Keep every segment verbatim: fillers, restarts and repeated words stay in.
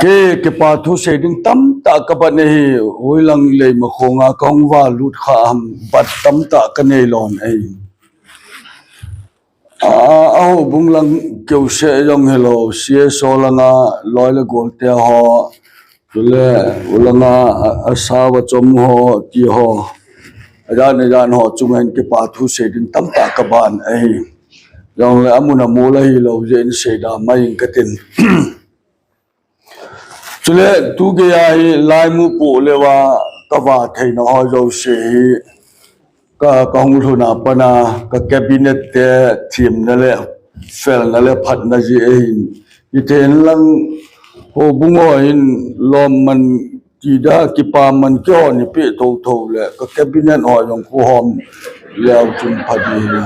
Kei kipa thu sei ding tamtah ka bat ahi, hoilang lei ma khonga ka hung va lut kha ham bat tamtah ka nei lon ahi. A, a houbung lang keu se jong hilou, C S O langa loi le gol te ho, chule ulanga a, a sa va chom ho ti ho, a jan a jan ho chunga hin kipa thu sei ding tamtah ka bat ahi. Jongle amun a mol ahilou jeh in sei da mai ing ka tin. Chule tu gei a hi laimu po le va ka va theina ho jouse hi ka, ka hung lhun a pat a ka cabinet te themna le felna le phatna jeh ahin, i thei lang houbung ho hin lom man ti da kipa man kei hon i pe tho tho le ka cabinet ho jong khu hom leu chun pha di le.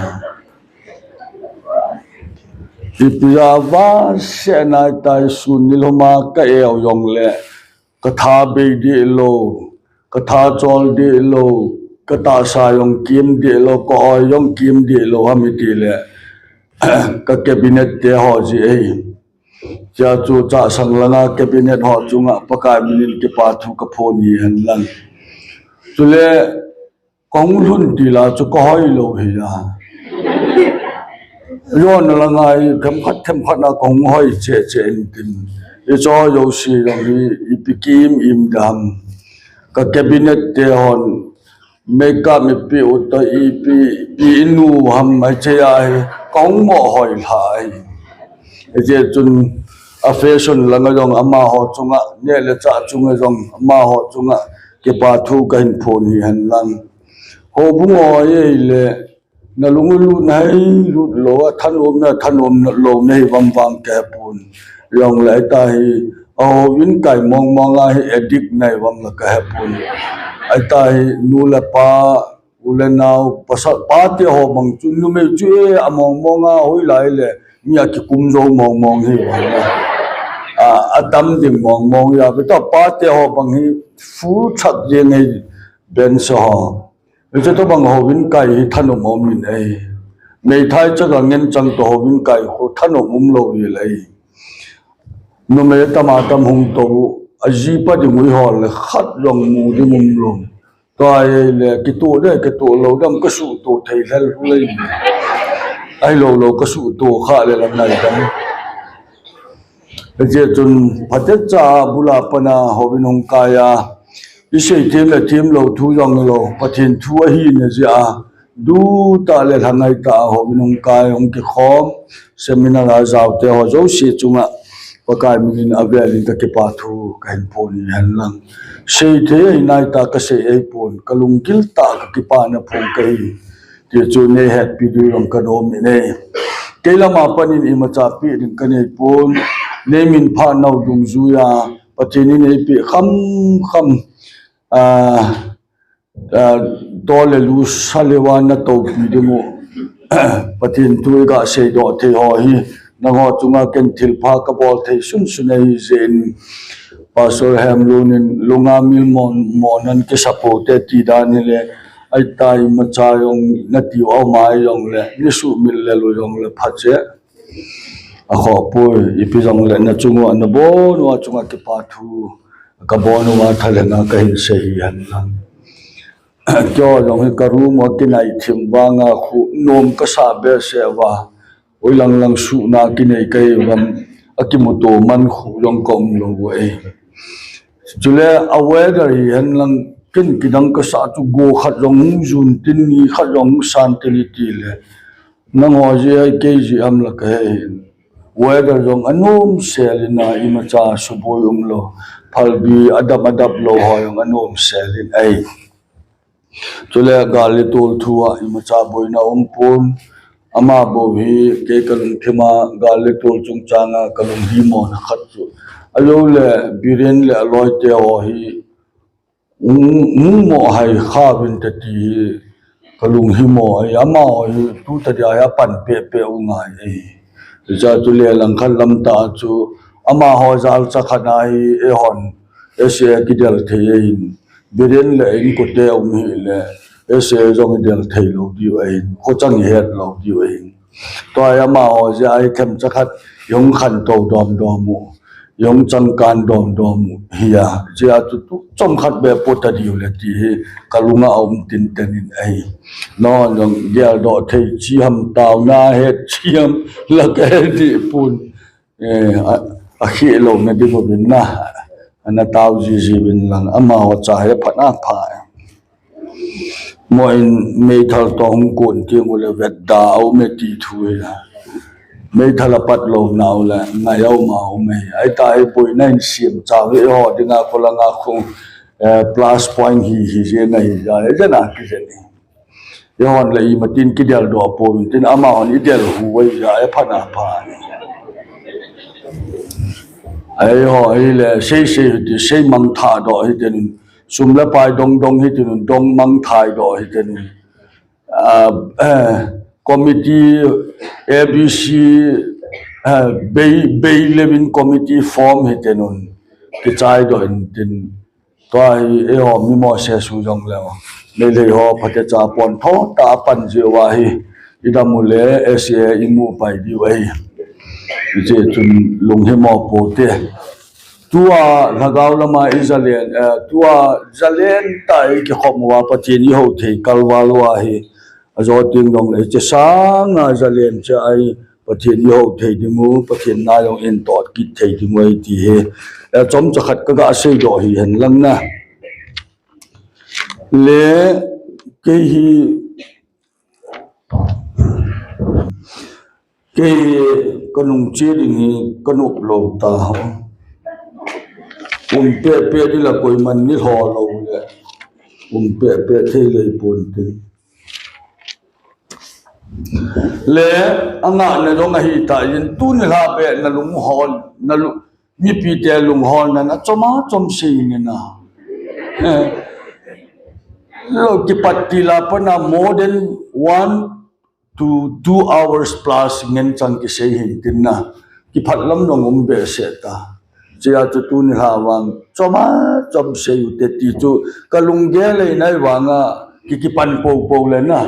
Ipi a va se nai tai sun ni lhoma ka eu jongle ka tha bei di lou, ka tha chol di lou, ka tahsa jong kim di lou, ka oi jong kim di lou ham i ti le ka cabinet te ho jeh ahi. Tia chu chasang langa cabinet ho chunga Pakai minin kipa thu ka phon hi hen lang. Chule ka hung lhun ti la chu ka hoi lou hi a. Jon langa i themkhat themkhat a ka hung hoi che che in tin. I cho jouse jong hi ipi kim im dam. Ka cabinet te hon makeup mi pi u ta ipi, pi inu ham mai che a hi ka hung mo hoi lha ahi. Hijeh chun a fashion langa jong amaho chunga, neh le chah chunga jong amaho chunga kipa thu ka hin phon hi hen lang. Houbung ho hi le na lung u lut na hi lut lou a, thanom na thanom lou na hi vang vang ka he pon. Jongle ahi ta hi a houin kai mong mong a hi addict na hi vang la ka he pon. Ahi ta hi nu le pa, u le nao, pasal pa te ho bang chu numei chu e a mong mong a hoilai le mi a kikum jou mong mong hi vang a, a tam ding mong mong a, beta pa te ho bang hi full chak ding hi ben sa ho. Hiche tobang houin kai hi thanom um in ahi. Meithai chak a ngen chang toh houin kai khu thanom um lou hi le ahi. Numei tam a tam hung tou, a jipa ding u i hol le khat jong mu ding um lou. Tua hi le kitoh de, kitoh lou dam ka suhtoh thei lhel hu le. Ahilou lou ka suhtoh kha le lang nai dam. Hijeh chun phatecha bul a pat a houin hung kai a, i sei them le them lou thu jong lou, Pathen thu ahina jeh a, du tah le lhangai tah a houin hung kai hung kikhom, seminar a jao te ho jouse chunga Pakai minin avel in ka kipa thu ka hin phon hi hen lang. Sei thei ahi nai ta ka sei ahi pon, ka lunggil tah a ka kipana phong ka hi. Ti chu nei hetpi diu jong ka nom in ahi. Kei lam a pat in imacha peh ding ka nei pon, nei minphah nau dungjuia Pathen in ei peh kham kham, a, a, to le lu sa le va na topi ding u. Pathen thu i ga seidoh thei ho hi, nangho chunga ken thilpha ka bol thei sun sun ahi jeh in, Pastor Hemlun in lunga mil mon, mon an kisa po te ti dan hi le, ahi ta imacha jong na tiu a um a jong le, ni suhmil le lu jong le pha che. A khoh poi, ipi jong le na chung uva, na bon uva chunga kipa thu, ka bon uva thalheng a ka hin sei hi hen lang. Kei jong hi ka room a kinai thim vang a khu nom ka sa behseh uva. Oi lang lang suhna kinei ka hi uvam, a kimuto man khu jong ka um lou uve. Chule a weather hi hen lang ken kidang ka sa chu go khat jong hung jun tin ni khat jong hung san tin ni ti le. Nangho jeh a kei jeh ham la ka he hin. Weather jong anom sel in a imacha suboi um lou. Phalbi adap adap lou ho jong anom sel in ahi. Chule gal le tol thu a imacha boina um pon. Ama bou hi kei ka lungthim a gal le tol chungchang a ka lunghimo na khat chu. Ajou le Biren le aloi te ho hi Hung, hung mo hai kha vin te ti hi ka lunghimo ahi, amaho hi tu tadia hi apan peh peh u ngai ahi. Hiche chu le langkhat lam tah chu amaho jalcha khat a hi eihon S A kidel thei ahin, Biren le inkote um hi le S A jong idel thei lou diu ahin, khochang ihet lou diu ahin. Tua hi amaho jeh a hi themcha khat i hung khantou dom dom u. jong changkan domdom hi a, chia chu tu chomkhat be po ta diu le ti hi kalunga um tinten in ahi. No jong geldoh thei chi ham, tauna het chi ham, la ka he di pun. Eh, a, a khi lo na di ko bin na. Ana tau ji ji bin lang, ama ho cha he phat na pha. Mo in meithal to hung kon ti mu le vet da au me ti thu hi la. Meithal a pat lo nau le ngai au ma au me. Ai ta ai poi na in siam cha ve ho dinga ko la nga khung, eh, plus point hi hi je na hi ja, e je na ki je ni. Ye hon le i matin ki del do po tin ama hon i del hu wai ja e pha na pha. Ai ho hi le sei sei ti sei mang tha do hi tin sum le pai dong dong hi tin dong mang thai do hi tin. Ah, eh, committee A B C, eh, bei, bei levin committee form hi tin un. Ki chai do in tin. Tua hi, eh, ho, mi mo se su jong le. Nei le ho, pha te cha pon tho, ta pan ji wa hi. I da mu le, S A i mu pai di wa hi. I che chun lung hi mo po te. Tua lhagao lama i zalen, eh, tua zalen ta i kikhop uva Pathen i ho thei kalval uva hi. A zo ting dong le che sanga zalen che ai Pathen i ho thei ding u, Pathen na jong in tot kit thei ding u ai ti hi. Eh, chomcha khat ka ga sei doh hi hen lang na. Le kei hi Kei ka nung che ding hi ka nop lo ta ho. Um pe pe di la koi man ni ho lo le. Um pe pe thei le pon te. Le anga na dong ahi ta yin tu ni la be na lung hol na lu mi pi te lung hol na na choma chom sei ni na. Eh. Lo ki pat ti la pa na more than one to two hours plus ngen chang kisei hin tin na. Kiphat lam nong um be se ta. Chia chu tu ni la vang choma chom sei u te ti chu ka lung ge le nai vanga ki kipan po po le na.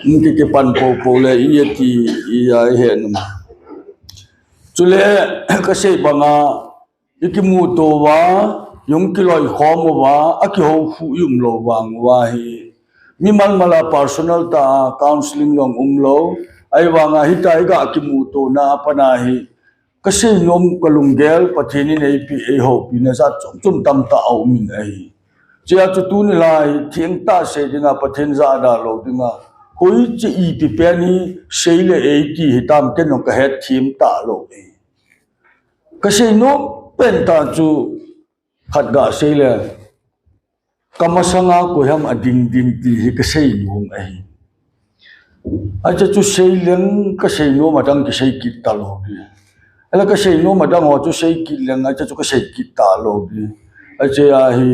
Ki kipan po po le i ti i ya he num. Chule ka sei banga i kimuto uva, jong kiloi khom uva, a kiho khu i um lo vang uva hi. Mi malmala personal ta counseling jong um lo. Ai vanga hita i ga kimuto na a pana hi. Ka sei nom ka lunggel Pathen in ei pi ei ho pi na za chom chom tam ta a um in ahi. Chia chu tu ni la hi theng ta sei dinga Pathen za da lo dinga. Hoi chi i pi pen hi sei le ei ti hi tam ken jong ka het thim ta lo hi. Ka sei nom pen ta chu khat ga sei le ka masanga koi ham a ding ding ti hi ka sei nom ahi. Acha chu sei leng ka sei nom a dang ki sei kit ta lo di. Ala ka sei nom a dang ho chu sei kit leng acha chu ka sei kit ta lo di. Acha a hi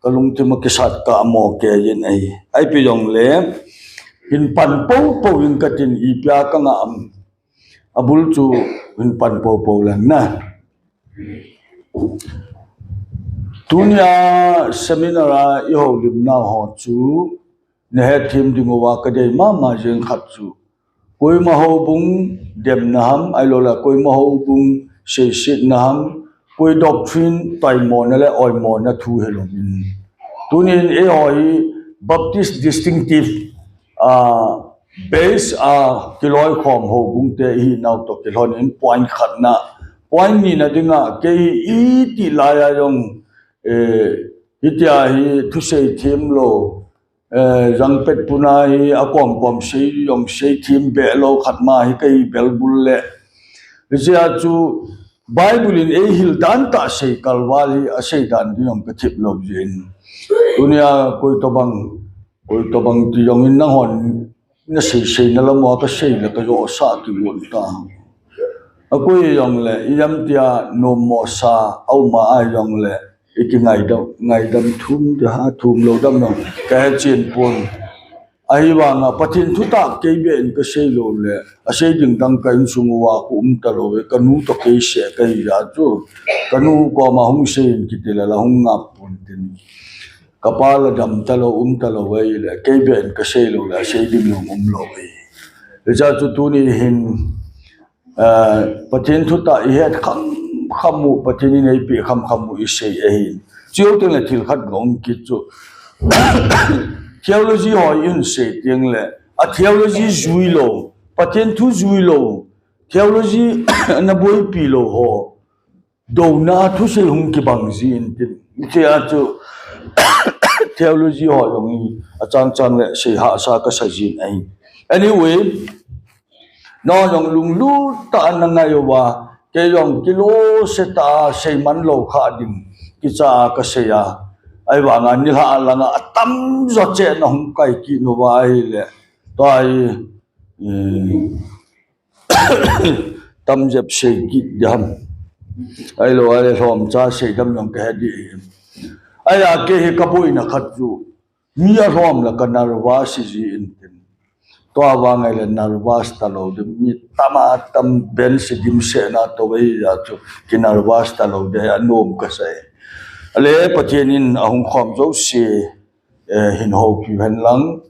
ka lungthim a kisat ka mo ke yin ahi. Ai pi jong le hin pan po po in ka tin i pia ka nga am. A bul chu hin pan po po leng na. Tunia seminar a i holimna ho chu na het thim ding uva ka dei mama jeng khat chu. Koima houbung demna ham, ai lo la koima houbung seisetna ham, koi doctrine toimona le oimona thu hi lo in. Tunin ei ho hi Baptist distinctive, ah, base a kiloi khom houbung te i hi nau to kilhon in point khatna. Point nina dinga kei i ti lai a jong, eh, hitia hi thusei thim lo, eh, jangpet puna hi a kom kom sei jong sei thim be lo khat ma hi kei bel bul le. Hichia chu Bible in ei hil dan ta sei kalval hi a sei dan ding jong ka thip lo jin. Tunia koi to bang, koi to bang ti jong in nang hon na sei sei na lam a ka sei le ka jo sa ki won ta. A koi jong le i jam tia nom mo sa au ma a jong le i ki ngai dam, ngai dam thum de ha thum lo dam jong ka he chin pun. Ahi vanga Pathen thu ta kei be in ka sei lo le a sei ding dang ka insung uva ko um ta lo ve ka nu to kei se ka hi ja chu ka nu koma hung sei in ki ti le la hung ngap pun tin. Ka pa la dam ta lo, um ta lo ve le, kei be in ka sei lo le, sei ding lo um lo ve. Hicha chu tuni hin, Pathen thutah ihet khamkham u, Pathen in eipeh khamkham u isei ahi. Chuteng le thil khat gong kit chu theology ho ihin sei teng le a theology jui lou, Pathen thu jui lou, theology ana boipi lou ho douna thusei hung kibang jin tin. Hichea chu theology ho jong hi achang chang le sei hahsa kasa jin ahi. Anyway, nang jong lunglut tah a na ngai uva, kei jong kilose tah a seiman lou kha ding kicha a kasei a. Ahivanga nilhah langa atamjo cheh na hung kai kit uva ahile, tua hi tamjep sei kit ding ham, ahilou ahile lhomcha sei dam jong kahe ding ahi. Ahia kei hi kaboina khat chu mi alhom le ka nervous jin tin. Tua vang ahile nervous talou ding, mi tam a tam bench dimset na toh ahia chu ki nervous talou ding anom kasei. Ale Pathen in ahung khom jouse hin houpi hen lang,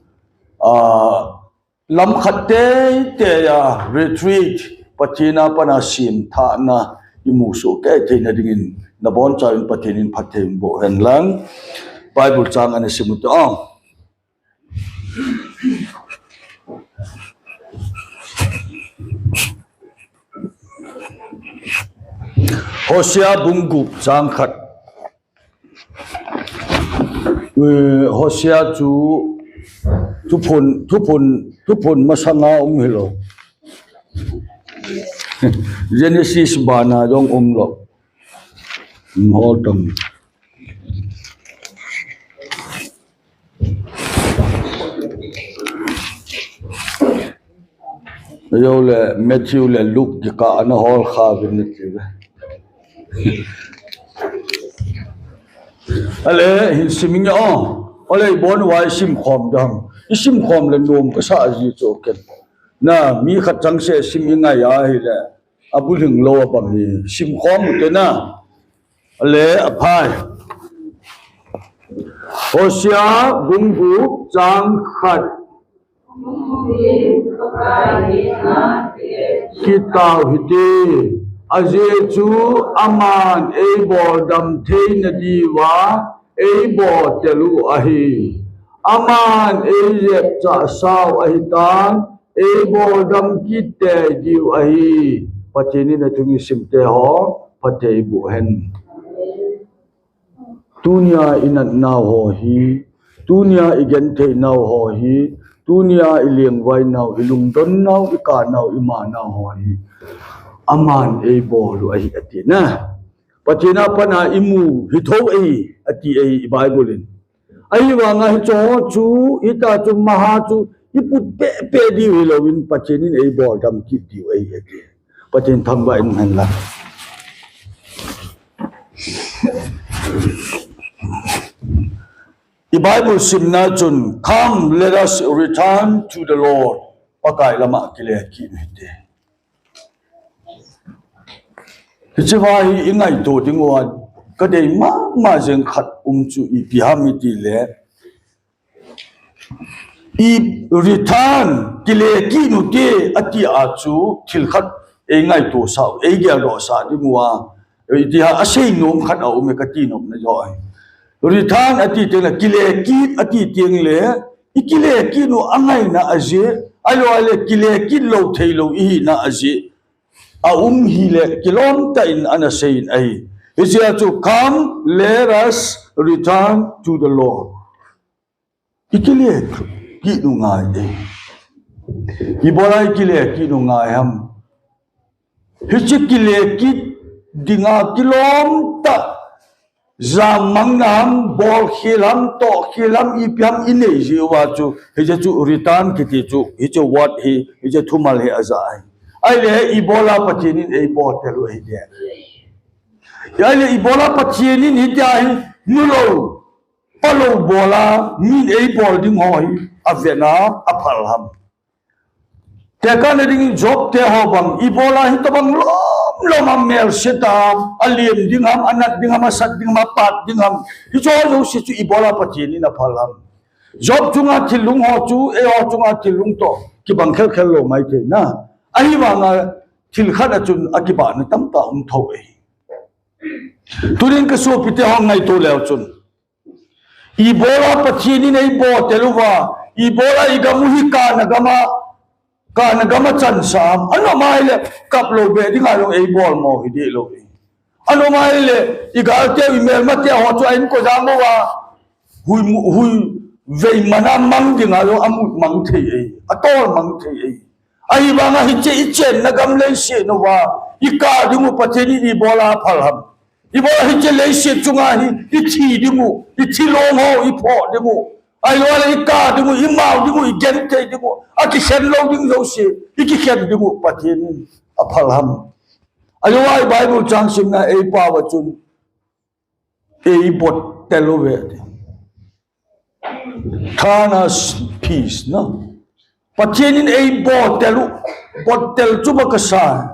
lamkhat teitei a retreat, Pathen a pana semthahna imu soh kei theina dingin nabonchauvin Pathen in phatthei boh hen lang. Bible chang ana sim u te. Hosea bung gup chang khat. Hosea chu thuphon, thuphon, thuphon masanga um hilou, Genesis bana jong umlou. Hol tam. Ajou le Matthew le Luke kikah ana hol kha uvin nati ve. Ale hin sim inge o. Ale ibon uva isim khom ding ham? Isim khom le nom kasah ji chu ken. Na mi khat changseh sim ingai ahile abulhing lou abang hi sim khom u te na. Ale aphai. Hosea bung gup chang khat. Kitau hite, ajeh chu aman eiboldam theina diuva eibotel u ahi. Aman eijepchah sau ahitan, eiboldam kit tei diu ahi. Pathen in athusei te ho phatthei boh hen. Tunia inatnau ho hi, tunia igentheinau ho hi, tunia ilengvainau, ilungdonnau, ikanau, imanau ho hi aman eibol u ahi ati na. Pathen a pana imu hithou ahi ati ahi i Bible in. Ahivanga hicheho chu, hita chu maha chu iput pehpeh diu hilouvin Pathen in eiboldam kit diu ahi ati. Pathen thangvah in hen lang. I Bible simna chun, Come, let us return to the Lord. Pakai lama kile kit u hite. Hichea hi ingaito dinguva kadei mama jeng khat um chu ipi ham itile, i return, kile kit u hite ati a chu thil khat eingaito sah u, eigeldoh sah dinguva, iti ham asei nom khat aume kati nopna joh ahi. Return ati tengle, kile kit ati tengle, ikile kit u angaina ajeh, ahilou le kile kit lou theilou ihina ajeh aum hile kilom tah in ana sei in ahi. Hichea chu, Come, let us return to the Lord. Ikile kit u ngai e. Ibola ikile kit u ngai ham? Hiche kile kit dinga kilom tah, jammangna ham, bolkhel ham, tohkhel ham, ipi ham inei jeh uva chu, hiche chu return kiti chu, hiche word hi, hiche thumal hi aja ahi. Ahile ibola Pathen in eiboltel u ahi de. Ahile ibola Pathen in hitia hi, nulou, palou bola min eibol ding ho hi avetna aphal ham? Tekahna dingin Job te ho bang ibola hitobang lomlom a melsetah a, alem ding ham, anat ding ham, asat ding ham, apat ding ham, hicheho jouse chu ibola Pathen in aphal ham? Job chunga thil lhung ho chu eiho chunga thil lhung toh kibang khelkhel lou maithei na. Ahivanga thil khat a chun akibahna tamtah um thou ahi. Tunin ka sopite hon ngaito leu chun, ibola Pathen in eibotel uva, ibola igam u hi kana gam a, kana gam a chansah am, anom ahile kap lou be dinga jong eibol mo hi dih lou ahi. Anom ahile igalteu imelmateu ho chu a inko jang uva, hui, hui vei mana mang dinga jong amut mang thei ahi, atol mang thei ahi. Ahivanga hiche ichenna gam leiset uva ikap ding u Pathen in ibola aphal ham? Ibola hiche leiset chunga hi ithi ding u, ithi long ho iphoh ding u, ahilou le ikap ding u, imao ding u, igenthei ding u, akikhen lou ding jouse ikikhen ding u Pathen in aphal ham? Ahilou le Bible chang simna eipao a chun eibotel uve. Thanas peace, no? Pathen in eibotel u, botel chu ba kasa.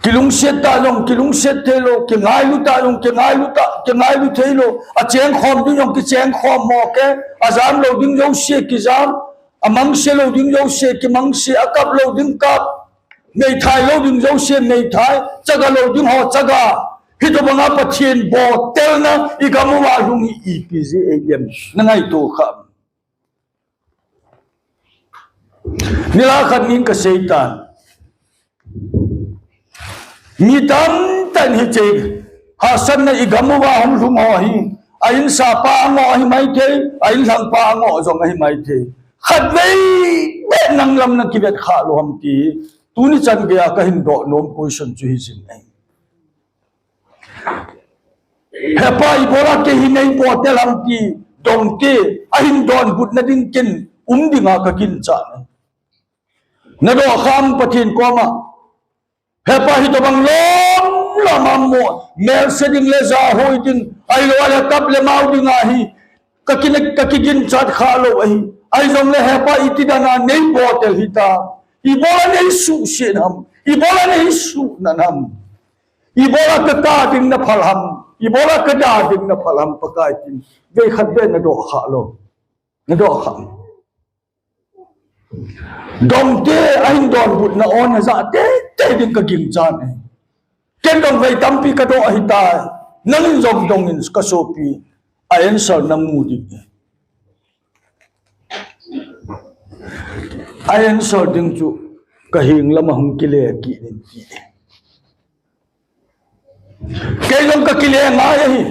Kilungset ta jong kilungset thei lou, kingailu ta jong kingailu ta, kingailu thei lou. Acheng khom ding jong kicheng khom mo ke, ajam lou ding jouse kijam, amangse lou ding jouse kimangse, akap lou ding kap, meithai lou ding jouse meithai, chaga lou ding ho chaga. Hitobanga Pathen botelna igam uva lhung hi ipi jeh ahi dem? Na ngaito kha. Nilhah khat nin ka seitan. Mi tamtah in hiche hahsatna igam uva hung lhung ho hi, a insapa angoh ahi maithei, a inlhangpa angoh jong ahi maithei. Khatvei beh nang lam na kivet kha lou ham ti hi tuni chan geiya kahin doh nom question chu hijing ahi. Hepa, ibola kei hi neibotel ham ti dongte, ahin donbutna ding ken um dinga kaginchat e. Nadoh kha am Pathen koma? Hepa, hitobang lom lom a mo, melse ding le jahui ding, ahilou le kap le mao dinga hi kaki, kakiginchat kha lou ahi. Ahijongle Hepa, iti dana neibotel hita? Ibola neisuhset ham? Ibola neisuhnan ham? Ibola kakap ding naphal ham? Ibola kada ding naphal ham Pakai tin? Vei khat beh nadoh kha lou? Nadoh kha? Dongte ahin donbutna on a ja teitei ding kaginchat e. Ken dong vei tampi kadoh ahitai. Nangin jong dongin ka sopi, a answer namu ding e. A answer ding chu kahin lama hung kile kit in ti. Kei jong kakile ngai ahi.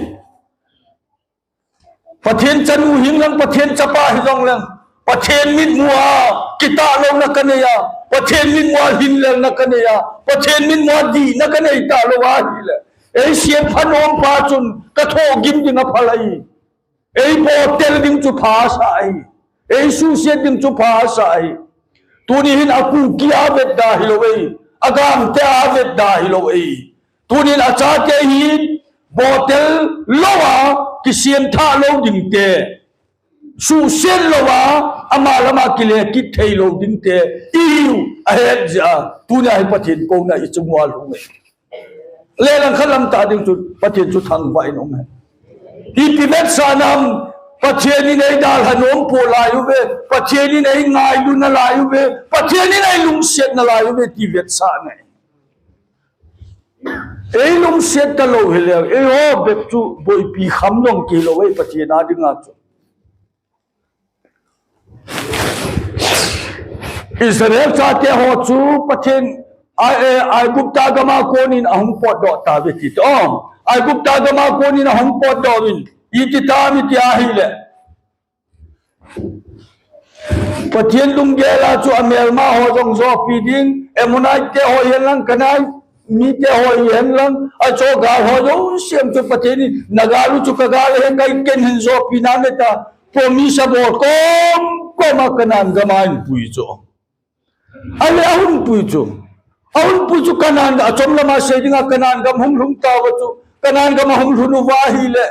Pathen chanu hijongleng, Pathen chapa hijongleng, Pathen mitmua kitahlouna kanei a, Pathen mitmua hinlelna kanei a, Pathen mitmua dihna kanei talou ahile, eisempha nompa chun kathohgim ding aphal ahi. Eibotel ding chu phasah ahi. Eisuhset ding chu phasah ahi. Tuni hin a Kuki a vetda hilou ahi. A Gangte a vetda hilou ahi. Tunin achate hin botel louva kisiemthah lou dingte, suhset louva ama lama kile kit thei lou dingte ihiu ahet jeh a tunia hi Pathen kouna ichunguva lhung e. Lelang khat lamtah ding chu Pathen chu thangvah in um hen. Ipi vetsahna ham? Pathen in eidalha nom pou lai uve, Pathen in eingailuna lai uve, Pathen in eilungsetna lai uve ti vetsahna e. Eilungset talou hileh eiho bep chu boipi kham jong kilou e Pathen a dinga chu. Israel chate ho chu Pathen, Ai-, eh, Aigupta gama konin ahung potdoh tauve ti. Oh, Aigupta gama konin ahung potdoh uvin, iti tam iti ahileh, Pathen lunggel a chu amelma ho jong jopi ding, Ammonite te ho hihen lang, Canaan mite ho hihen lang, achohgal ho jouse chu Pathen in nagal u chu kagal ahi, kei ken hin jopi nange tia promise abol kom kom a Canaan gam a ahinpui chu. Ahileh ahunpui chu, ahunpui chu Canaan, achom lama sei dinga Canaan gam hung lhung tauva chu, Canaan gam ahung lhun uva ahileh,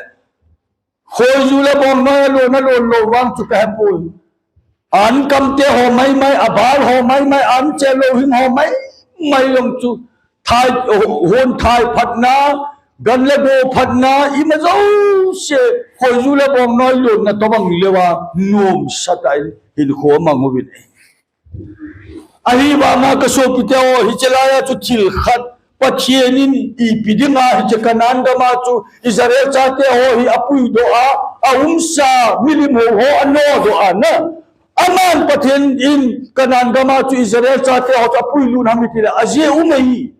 khoiju le bongnoi alon alon lou vang chu kahepoi. Ankam te ho maimai, abal ho maimai, anche louhing ho maimai jong chu, thai, hon thai phatna, gan le go phatna, ima jouse, khoiju le bongnoi lonna tobang leuva nomsatah in hinkho amang uvin e. Ahivanga kasopite ho, hiche laiya chu thil khat, Pathen in ipi dinga hiche Canaan gam a chu Israel chate ho hi apuidoh a, aumsa milim ho ho anodoh a na. Aman Pathen in Canaan gam a chu Israel chate ho chu apuilut ham itile, ajeh um ahi.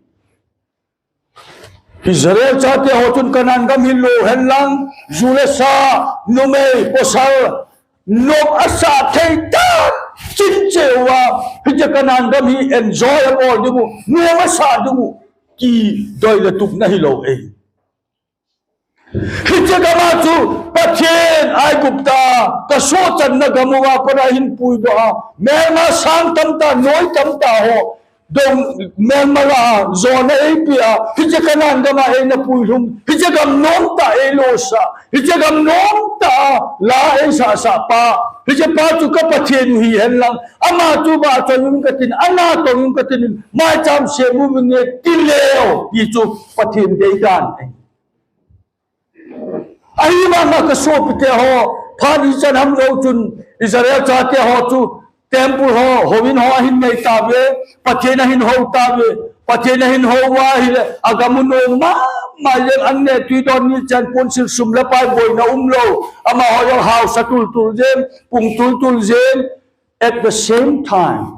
Israel chate ho chun Canaan gam hi lo henlang, ju le sa, numei, pasal, nom asah thei tah chin cheh uva, hiche Canaan gam hi enjoy abol ding u, nom asah ding u, kidoi le tupna hilou e. Hiche gam a chu Pathen Aigupta, kasohchanna gam uva pat a hin puidoh a, melma sang tamtah, noi tamtah ho, dong melma la a, jona eipeh a, hiche Canaan gam a eina puilhung, hiche gam nomtah eilosah, hiche gam nomtah a la eisahsah pa, hiche pa chu ka Pathen u hihen lang, ama chu vahchoi un katin, ana tong un katin, maicham sem un nge tileu, ti chu Pathen deidan ahi. Ahivanga kasopite ho, phat ichan ham jou chun Israel chate ho chu temple ho, houin ho ahin nei tauve, Pathen ahin hou tauve, Pathen ahin hou uva ahile, agam u nom mama jeng, an neh tui don ni chan ponsil sum le pai boina umlou, amaho jong haosa tultul jeng, pung tultul jeng, at the same time.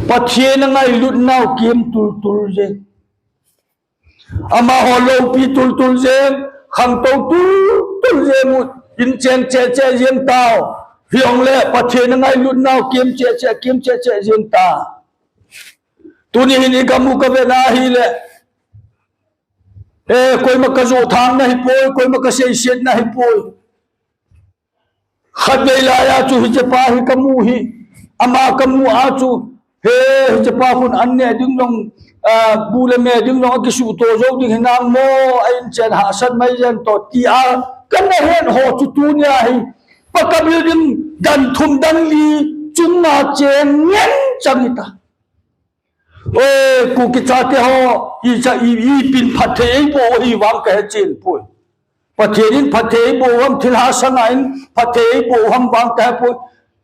Pathen angailut nau kem tultul jeng. Amaho loupi tultul jeng, khangtou tultul jeng u, inchen cheh cheh jeng tau. Hijongle Pathen angailut nau kem cheh cheh, kem cheh cheh jeng ta. Tuni hin igam u kavet na ahile, eh, koima kajoh thang na hipoi, koima kaseiset na hipoi. Khatvei laiya chu hiche pa hi kamu hi, ama kamu a chu, he, hiche pa khun an neh ding jong, ah, bu le me ding jong akisuhto jou ding hinam mo, a inchen hahsat mai jen toh, tia kana het ho chu tunia hi, Paca building dan thum dan li chunga cheng ngen chang hita. Oi, Kuki chate ho, icha, i, ipin phatthei eiboh u hi vang kahe chen poi. Pathen in phatthei eiboh u ham, thilha sanga in phatthei eiboh u ham vang kahe poi.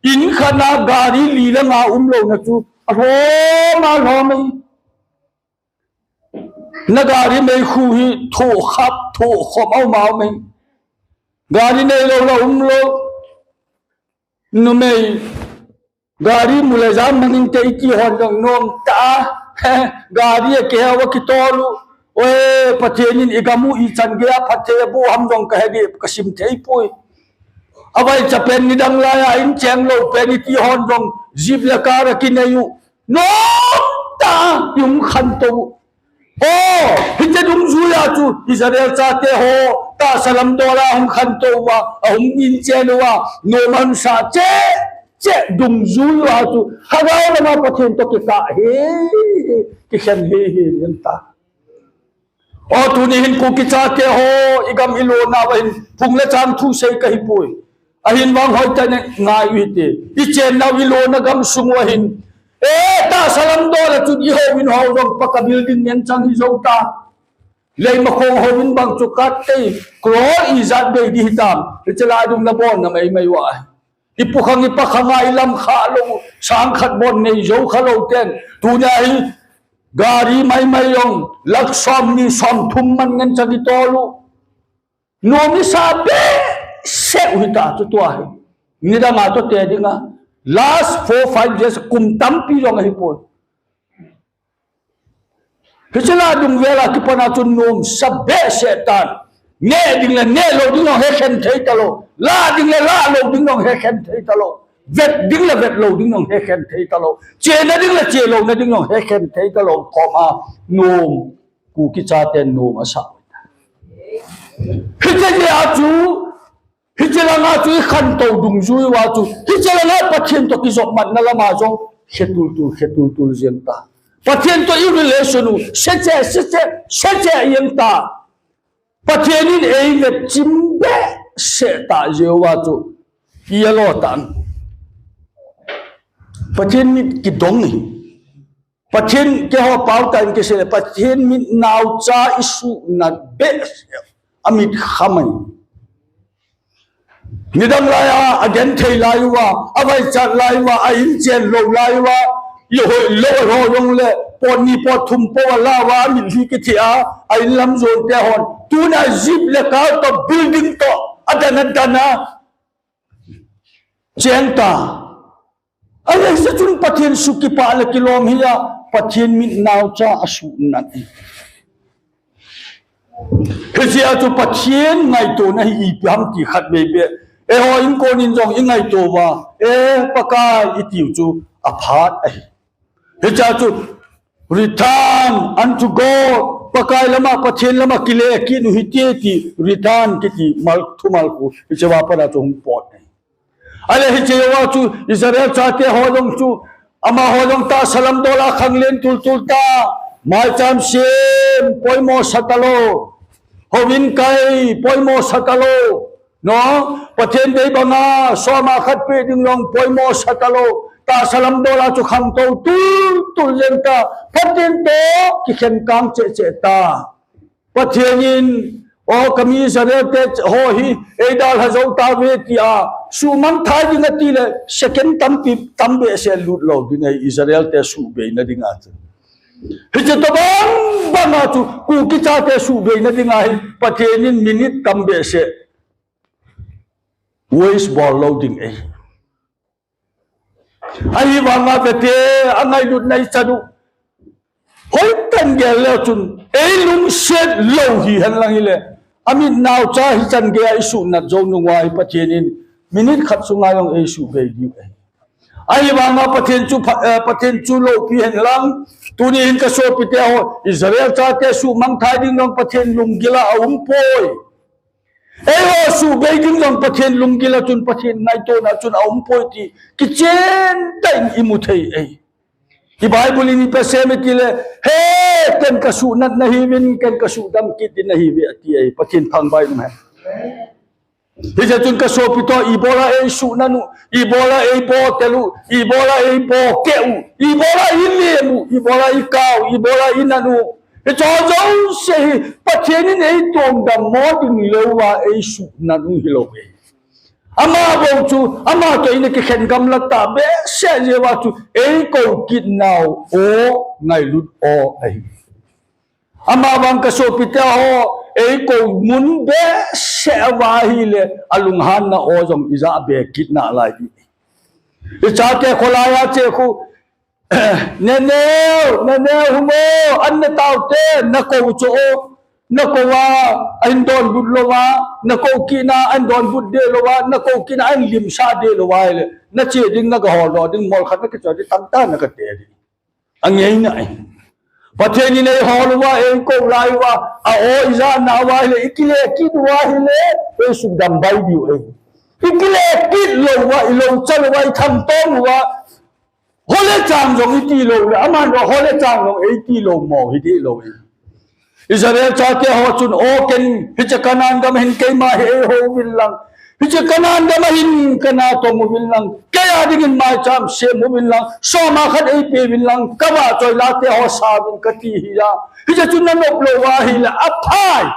In khat na gari li le nga umlouna chu alhom, alhom e. Na gari meikhu hi thoh khap, thoh khom aum aum e. Gari neilou la umlou. Numei, gari mu le jam mangin te iti hon jong nom ta. Gari a kiheu a kitol u. Oi, Pathen in igam u ichan geiya phatthei aboh ham jong kahe deh, kasim thei poi. Avaicha pen nidang laiya incheng lou pen iti hon jong jeep le car a kinei u. Nom ta, ihung khantou u. O, hiche dungjuiya chu Israel chate ho, tahsa lamdol a hung khantou uva, ahung inchen uva, nom ahin sah cheh cheh dungjuiya chu, lhagao lama Pathen toh kikah hi, kikhen hi hi, anta. O, tuni hin Kuki chate ho, igam ilona uva hin, phung le chang thu sei kahipoi. Ahin vang hoitah in ngai u hite. Ichennau ilona gamsung uva hin, eh, tahsa lamdol a chun ihouin ho jong Paca building ngen chang hijou ta. Leimakhong houin bang chu kattei, crore ijat bei ding hitam. Hiche lai dung nabon na maimai uva. Ipukhang ipakhanga ilamkhah lou, sang khat bon neijou khalou ten, tunia hi gari maimai jong lakh somni somthum man ngen chang itol u. Nom isah behseh u hita chu tua hi. Nidanga toh te dinga, last four, five years, kum tampi jong ahipoi. Hiche la dungvel a kipana chun nomsa behseh tan. Neh ding le neh lou ding jong hekhen thei talou. La ding le la lou ding jong hekhen thei talou. Vet ding le vet lou ding jong hekhen thei talou. Chena ding le chelouna ding jong hekhen thei talou. Koma nom. Kuki chaten nom asah. Hiche jeh a chu, hiche langa chu ikhantou dungjui uva chu, hiche langa Pathen toh kijopmatna lama jong khetultul, khetultul jeng ta. Pathen toh irelation u secheh, secheh, secheh jeng ta. Pathen in eivetchim behseh tah jeh uva chu, ialo tan. Pathen mit kidong hi. Pathen keiho paotah in kisei le, Pathen mit naocha isuhna behseh, amit khamai. Nidang lai a, agenthei lai uva, avaichat lai uva, a inchen lou lai uva, i hoi lou ho jong le, pot ni pot thum po a la uva, mitlhi kithi a, a inlam jon te hon. Tuna jeep le car to building to, adan adan a. Cheng ta. Ahijeh chun Pathen sukipah le kilom hi a, Pathen mitnao cha asuhnat e. Hijeh a chu Pathen ngaitona hi ipi ham ti khat vei be. Eiho in konin jong i ngaito uva. E, Pakai i tiu chu aphat ahi. Hicha chu return unto God. Pakai lama, Pathen lama kile kit u hite ti return kiti mal, thumal khu. Hiche va pana chu hung pot ahi. Ale hiche va chu Israel chate ho jong chu, amaho jong tahsa lam dol a khanglen tultul ta, maicham sem poimo sa talou, houin kai poimo sa talou, no, Pathen dei banga soma khat pe ding jong poimo sa talou, tahsa lam dol a chu khangtou tultul jeng ta, Pathen to kikhen kang cheh cheh ta. Pathen in, o, kami Israel te ho hi, eidalha jou tauve tia, suhmang thai ding ati le, second tampi, tam behseh lut lou ding ahi, Israel te suhbeina dinga chu. Hiche tobang banga chu, Kuki chate suhbeina dinga hi, Pathen in minute tam behseh waste bol lou ding ahi. Ahivanga vete, angailutna i chan u. Hoitah in gel leu chun, eilungset lou hihen lang hile. Amitnao cha hichan geiya i suhnat jou nung uva hi Pathen in minute khat sunga jong eisuhbei diu ahi. Ahivanga Pathen chu pha-, eh, Pathen chu loupi hen lang. Tuni hin ka sopite ho, Israel chate suhmang thai ding jong Pathen lunggil a aumpoi. Eiho suhbei ding jong Pathen lunggil a chun, Pathen ngaitona chun aumpoi ti kichen tah in imu thei ahi. I Bible in ipi asei em itile, he, ken kasuhnat nahiuvin, ken kasuhdam kit ding nahiuve ati ahi, Pathen thangvah in um hen. Hijeh chun ka sopite ho, ibola eisuhnat u, ibola eibotel u, ibola eibokeh u, ibola ilem u, ibola ikah u, ibola inat u. Hiche jouse hi Pathen in eitongdam mo ding leuva eisuhnat u hilou ahi. Amavang chu, ama toh ina kikhen gamla tah behseh jeh uva chu eikou kit nau o, ngailut o ahi. Amavang ka sopite ho, eikou mun behseh uva ahile, alunghanna o jong ija be kit nalai ding. Ichate kholai a che khu, neneo, neneo hung o, an ne taute, nakou chu o, nakou a, ahin donbut louva, nakou kit na, ahin donbut deh louva, nakou kit na, ahin limsah deh louva ahile, nache ding, nagahol doh ding, mol khat nakichoi ding, tamtah nakate ding. Angeina ahi. Pathen in eihol uva, eikou lai uva, a o ija nau ahile, ikile kit uva ahile, eisuhdam bai diu ahi. Ikile kit lou uva, ilou chal uva, ithangtong uva, hole chang jong iti lou le, aman jong hole chang jong eiti lou mo, hiti lou ahi. Israel chate ho chun, o ken, hiche Canaan gam hin keima hi eihouvin lang. Hiche Canaan gam a hin kana tong uvin lang. Keia dingin maicham sem uvin lang. Soma khat eipeuvin lang. Kavahchoi late ho sauvin kati hi a. Hiche chun nanop lou ahile aphai.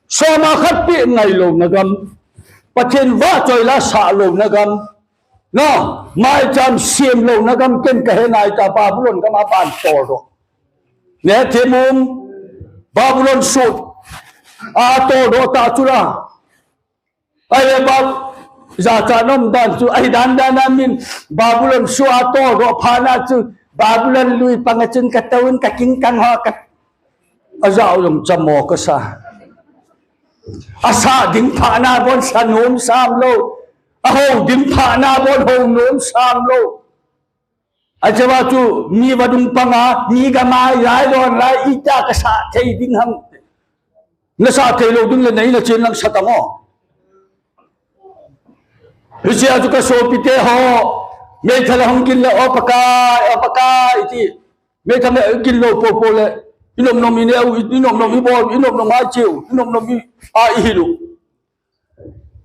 Soma khat peh ngailouna gam. Pathen vahchoi la sah louna gam. Na, maicham sem louna gam ken kahe nai ta Babylon gam a ban toldoh. Nethemun, Babylon soh a toldoh ta chula. Ahile Bab-, jachat nom dan chu, ahi dan dan a min, Babylon soh a toldoh phat na chu, Babylon lui panga chun katou in kakingkang ho ka, ajah u jong chamo kasa. Asah ding phat na bon sa nom sam lou. Ahou ding phat na bon hou nom sam lou. Ache va chu mi vadung panga, mi gam a, lai lon lai, ita kasah thei ding ham. Nasah thei lou ding le na in a chen lang sa tang o. Hiche a chu ka sopite ho, meithal a hung gin le, o Pakai, o Pakai, iti. Meithal a gin lou popo le, i nom nom i neh u, i nom nom i bol, i nom nom a i che u, i nom nom i, a i hil u.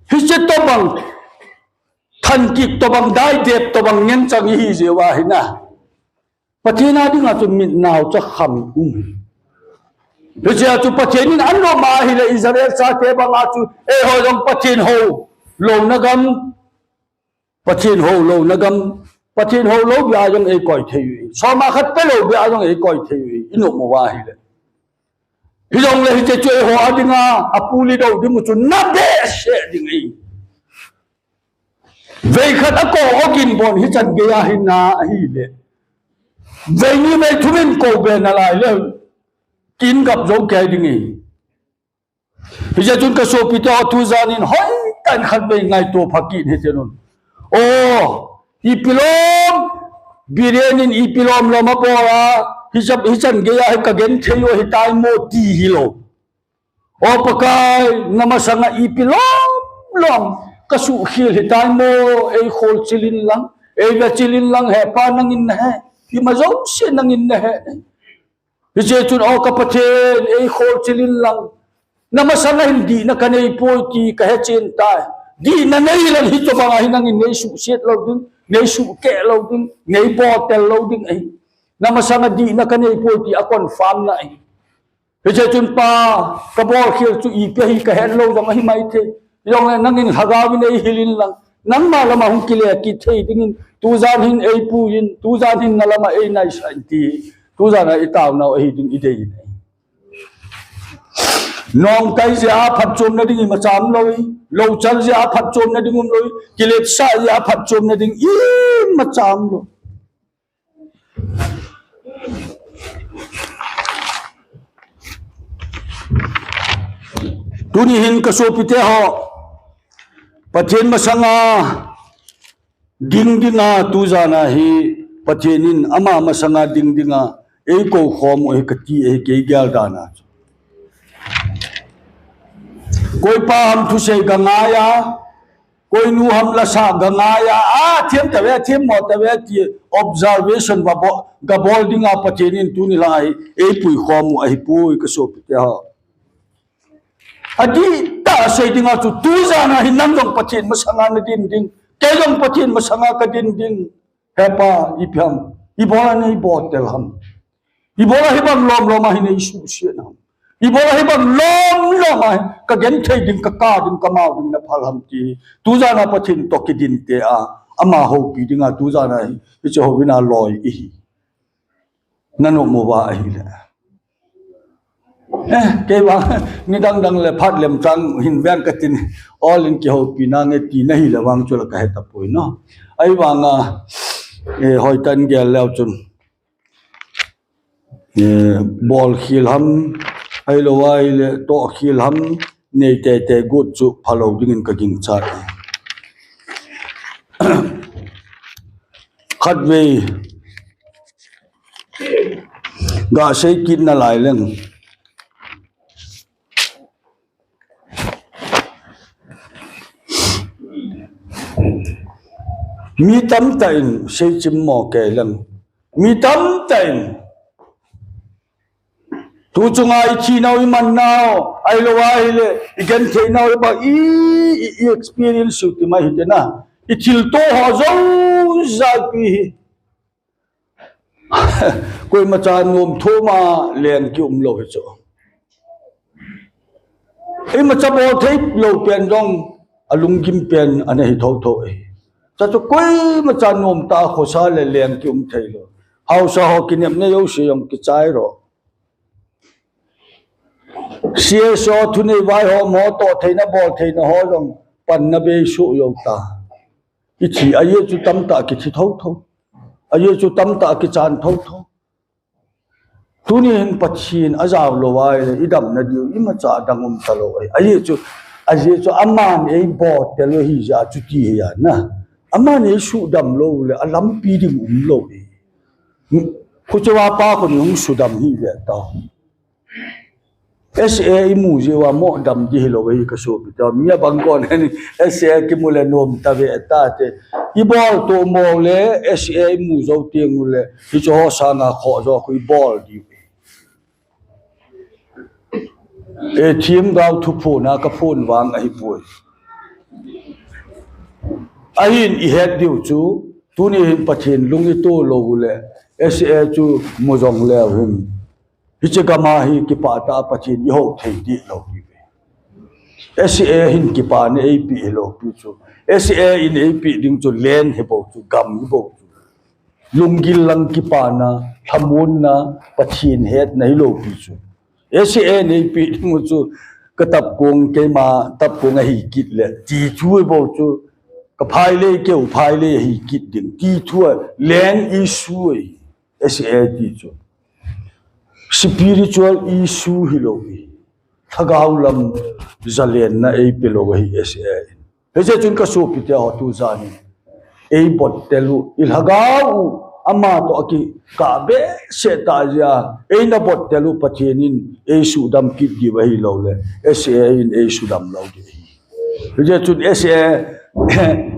Hiche tobang, thankik tobang, daidep tobang ngen chang ihi jeh uva hi na. Pathen a dinga chu mitnao cha kham um. Hiche a chu Pathen in anom ahile Israel chate banga chu, eiho jong Pathen hou. louna gam, Pathen hou louna gam, Pathen hou lou bia jong eikoi thei u. Soma khat pe lou bia jong eikoi thei u. Inomo va hile. Hijongle hiche chu eiho a dinga, apu le dou ding u chu na behseh ding ahi. Vei khat a ko ogin bon hichan geiya hina ahile. Vei ni vei thum in ko be nalai le. Kin gap jou kei ding ahi. Hijeh chun ka sopite ho tujan in hoitah in khatvei ngaito pha kit hite un. O, ipi lom, Biren in ipi lom lom abol a, hichan, hichan geiya hi ka genthei u ahitai mo ti hilou. O Pakai, na masanga ipi lom lom ka suhkhel hitai mo, ei kholchil in lang, ei vechil in lang, He Pa nangin nahe, ima jouse nangin nahe. Hiche chun, O ka Pathen, ei kholchil in lang. Na masanga hin dihna ka nei poi ti ka hechen tai. Dihna nei lang hitobang a hi nangin nei suhset lou ding, nei suhkeh lou ding, nei boltel lou ding ahi. Na masanga dihna ka nei poi ti a confirm na ahi. Hiche chun Pa, ka bolkhel chu ipi ahi ka het lou jong ahi maithei. Jongle nangin lhagao in ei hil in lang. Nangma lama hung kile kit thei dingin, tujan hin ei puiyin, tujan hin na lama ei naisah in ti. Tujan a i taonau ahi ding i dei in. Nongkai jeh a phatchomna ding imacha umlou, louchal jeh a phatchomna ding umlou, kiletsah jeh a phatchomna ding imacha umlou. Tuni hin ka sopite ho, Pathen masanga ding dinga tujan a hi, Pathen in ama masanga ding dinga eikou khom u ahi kati ahi kei gel dan a chu. Koi pa ham thusei ka ngai a, koi nu ham lasa ka ngai a, a, them tave, them mo tave ti observation va bol, ka bol dinga Pathen in tuni lang a hi eipui khom u ahipoi ka sopite ho. Adihtah a sei dinga chu tujan a hi nang jong Pathen masanga na din ding, kei jong Pathen masanga ka din ding. He Pa, ipi ham, ibola nei boltel ham. Ibola hibang lom lom a hi nei suhset ham. Ibola hibang lom lom a hi ka genthei ding, ka kap ding, ka mao ding na phal ham ti. Tujan a Pathen toh kidin te a, ama houpi dinga tujan a hi, hiche houin a loi ihi. Na nomo va ahile. Eh, kei vang, nidang dang le phat lem chang hin veng ka tin, ol in kihoupi nange ti na hile vang chu la ka he tapoi no. Ahivanga, eh, hoitah in gel leu chun. Eh, bolkhel ham, ahilou ahile tohkhel ham, nei teitei got chu phalou dingin ka gingcha e. Khatvei, ga sei kit nalai leng. Mi tamtah in seichim mo kei leng. Mi tamtah in. Tu chunga i thinau, i mannau, ahilou ahile, i gentheinau, i ba, i, i, i experience u ti mai hite na. I thilto ho jouse ipi hi. Koimacha nom thum a leng kium lou hi chu. Imacha bol thei lou pen jong alunggim pen ana hi thotho e. Chuche chu koimacha nom tah a khosa le leng kium thei lou. Haosa ho kinepna jouse jong kichai lou. C S O thunei vai ho mo toh theina bol theina ho jong panna bei suh jou ta. I thi, ajeh chu tamtah kithi thotho. Ajeh chu tamtah kichan thotho. Tuni hin Pathen ajao lou ahile, i damna diu, imacha dang um talou ahi. Ajeh chu, ajeh chu aman ei boltel u ahi jeh a chuti ahi a na. Aman ei suhdam lou le, alampi ding um lou ahi. Khuche uva pa khun hung suhdam hi ve tao. S A i mu jeh uva mo dam di hilou ahi ka sopite. Mi abang kon hin S A kimu le nom tave ta te. I bol to mo le S A i mu jou teng u le. Hiche ho sanga khoh jo khu i bol diu. E thim gao thu phon a ka phon vang ahipoi. Ahin i het diu chu, tuni hin Pathen lung i to lou u le, S A chu mu jong leu hin. Hiche gam a hi kipah tah a Pathen i hou thei dih lou hi ve. S A hin kipana eipeh hilou pi chu. S A in eipeh ding chu land hibou chu, gam hibou chu. Lunggil lang kipana, lhamonna, Pathen hetna hilou pi chu. S A in eipeh ding chu, ka tapkong, keima tapkong ahi kit le, ti thu hibou chu. Ka phailei, keu phailei ahi kit ding, ti thu a, land issue ahi. S A ti chu spiritual issue hilou hi. Lhagao lam zalenna eipeh lou ahi S A in. Hijeh chun ka sopite ho, tu jan in eibottel u, i lhagao u, ama toh akikah behseh tah jeh a, eina bottel u Pathen in eisudam kit diu ahilouleh, S A in eisudam lou ding ahi. Hijeh chun S A,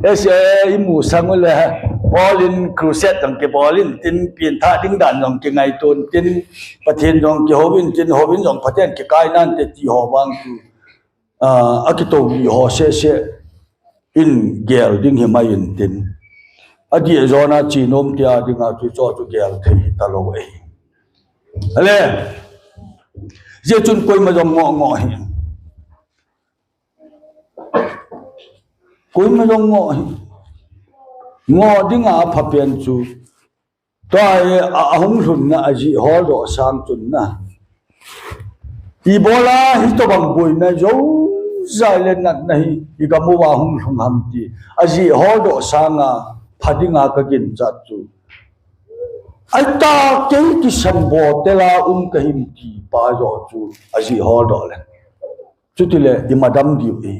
S A imu sang uleh, bol in, crusade jong kibol in tin, pengthah ding dan jong kingaito in tin, Pathen jong kihou in tin, hou in jong Pathen kikai nante ti ho vang chu, ah, akitoh mi ho seh seh in gel ding himai in tin. Adih a jona che nom tia dinga chu, chu chu gel thei talou ahi. Ale, hijeh chun koima jong ngoh ngoh hih. Koima jong ngoh hih. Ngoh dinga aphapen chu, tua hi a, ahung lhunna ajeh holdoh sang chun na, ibola hitobang boina jousei le natna hi igam uva hung lhung ham ti ajeh holdoh sanga pha dinga ka ginchat chu, aitah kei kisambo tela um kahim ti pa joh chu ajeh holdoh le, chutile imadam diu ahi.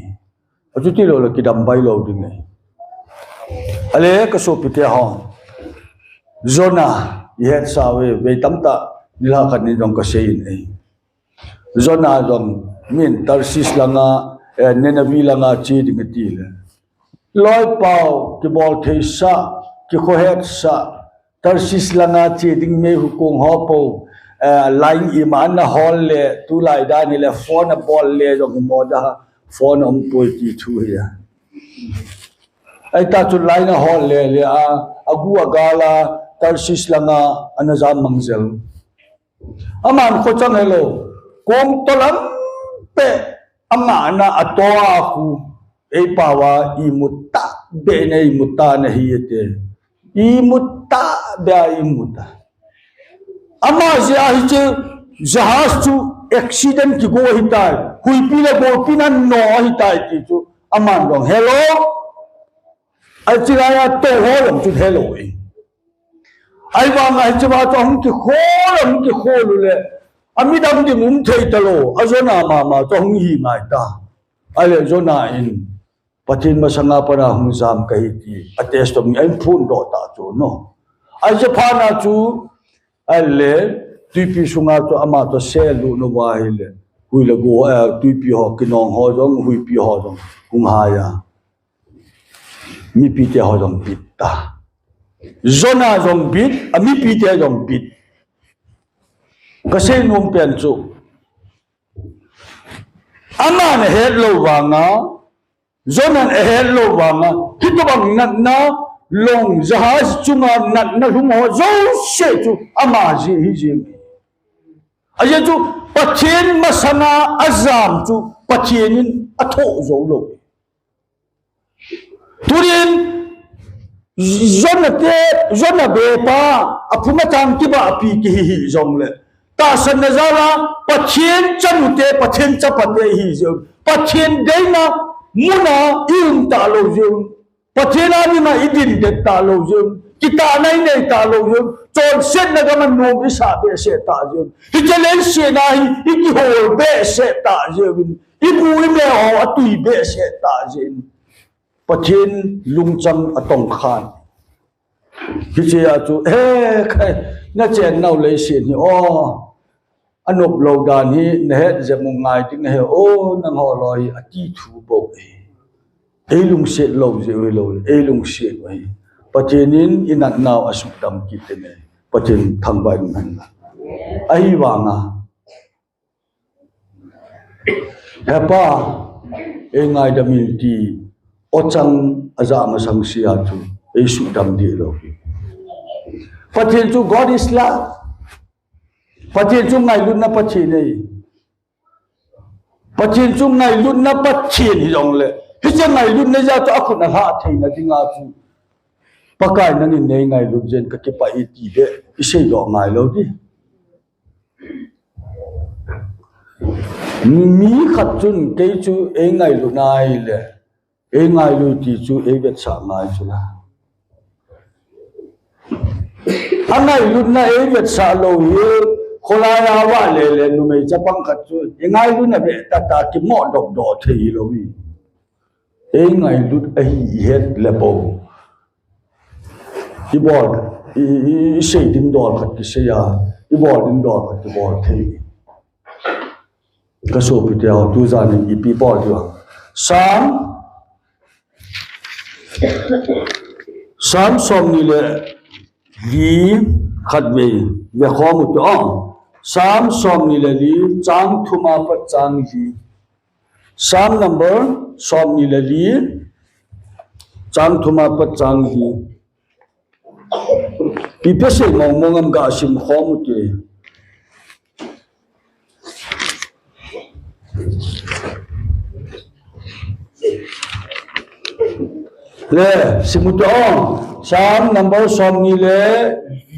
Achuti lou le kidam bai lou ding ahi. Ale ka sopite ho, Jonah ihetsa uve, vei tamtah nilhah khat ni jong kasei in ahi. Jonah jong min Tarshish langa, eh, Nineveh langa che ding ati le, loipau, kibol theisah, kikhohetsah, Tarshish langa che ding meihu kong ho pou, eh, line ima ana hol le, tulai dan hile phone abol le jong himo da, phone aumpoi ti thu hi a. Aitah chu line ahol le le a, agu agal a, Tarshish langa ana jam mang jel. Aman khochang helou, kong tolam pe, angahna atoh a khu, eipao a imut tahbeh na, imut tah na hi ate. Imut tahbeh a imut a. Ama jeh a hiche jahaz chu accident kigo ahitai. Huipi le golpi na no ahitai ti chu aman jong helou. Achi lai a tou ho jong chu helou e. Ahivanga hiche va chu ahung kikhol, ahung kikhol u le, amidang ding um thei talou, a Jonah mama chu ahung hi ngai ta. Ahile Jonah in, Pathen masanga pat a hung jam kahi ti, a testimony ahin phondoh ta chu no. Ahile phat na chu, ahile, twipi sunga chu ama chu aselut uva ahile, hui le go, eh, twipi ho, kinong ho jong, huipi ho jong, hung hai a. Mipite ho jong bit ta. Jonah jong bit, a mipite jong bit. Kasei nom pen chu, aman ahet lou vanga, Jonah in ahet lou vanga, hitobang natna, long jahaz chunga natna lhung ho jouse chu ama jeh hi jeng. Ajeh chu Pathen masanga ajam chu Pathen in athoh jou lou. Tunin, Jonah te, Jonah bepa, aphung achang kibahpi kihi hih jongle, tahsanna jal a, Pathen chanute, Pathen chapate ihi jeh un, Pathen deina muna i um talou jeh un, Pathen a dinga i din det talou jeh un, kitahna i nei talou jeh un, chonsetna gam a nom i sah behseh tah jeh un, hiche leiset a hi i kihol behseh tah jeh un, i bu i me ho atui behseh tah jeh un, Pathen lungchang atong khan. Hiche a chu, he, khai, na chen nau leiset hi, o, anop lou dan hi, na het jep u ngai ding ahi, o, nangho loi, ati thu bou ahi. Ei lungset lou jeh u hilou, ei lungset u ahi. Pathen in i natnau asudam kit in ahi. Pathen thangvah in um hen lang. Ahivanga, He Pa, ei ngaidam in ti, ochang aja masang sea chu, ei sudam dih lou. Pathen chu God is love. Pathen chu ngailutna Pathen ahi. Pathen chu ngailutna Pathen hijongle, hiche ngailutna jeh chu akhut alha theina dinga chu, Pakai nangin neingailut jeh in kakipah e ti beh iseidoh ngai lou ding. Mi khat chun kei chu eingailu nai le, eingailu ti chu eivetsah ngai chu la. Angailutna eivetsah lou hi, kholai a vah le le numei chapang khat chu, eingailu nabeh tah tah kimoh dok doh thei lou hi. Eingailut ahi ihet le bou. Ibol, i, i, isei ding dol khat kisei a, ibol ding dol khat kibol thei. Kasopite ho, tujan in ipi bol diu ham. Psalm, Psalm somni le li khatvei vekhom ute o. Psalm somni le li, chang thum apat chang li. Psalm number somni le li, chang thum apat chang li. Ipi asei mong mong ham gasim khom ute. Le, sim ute o. Psalm number somni le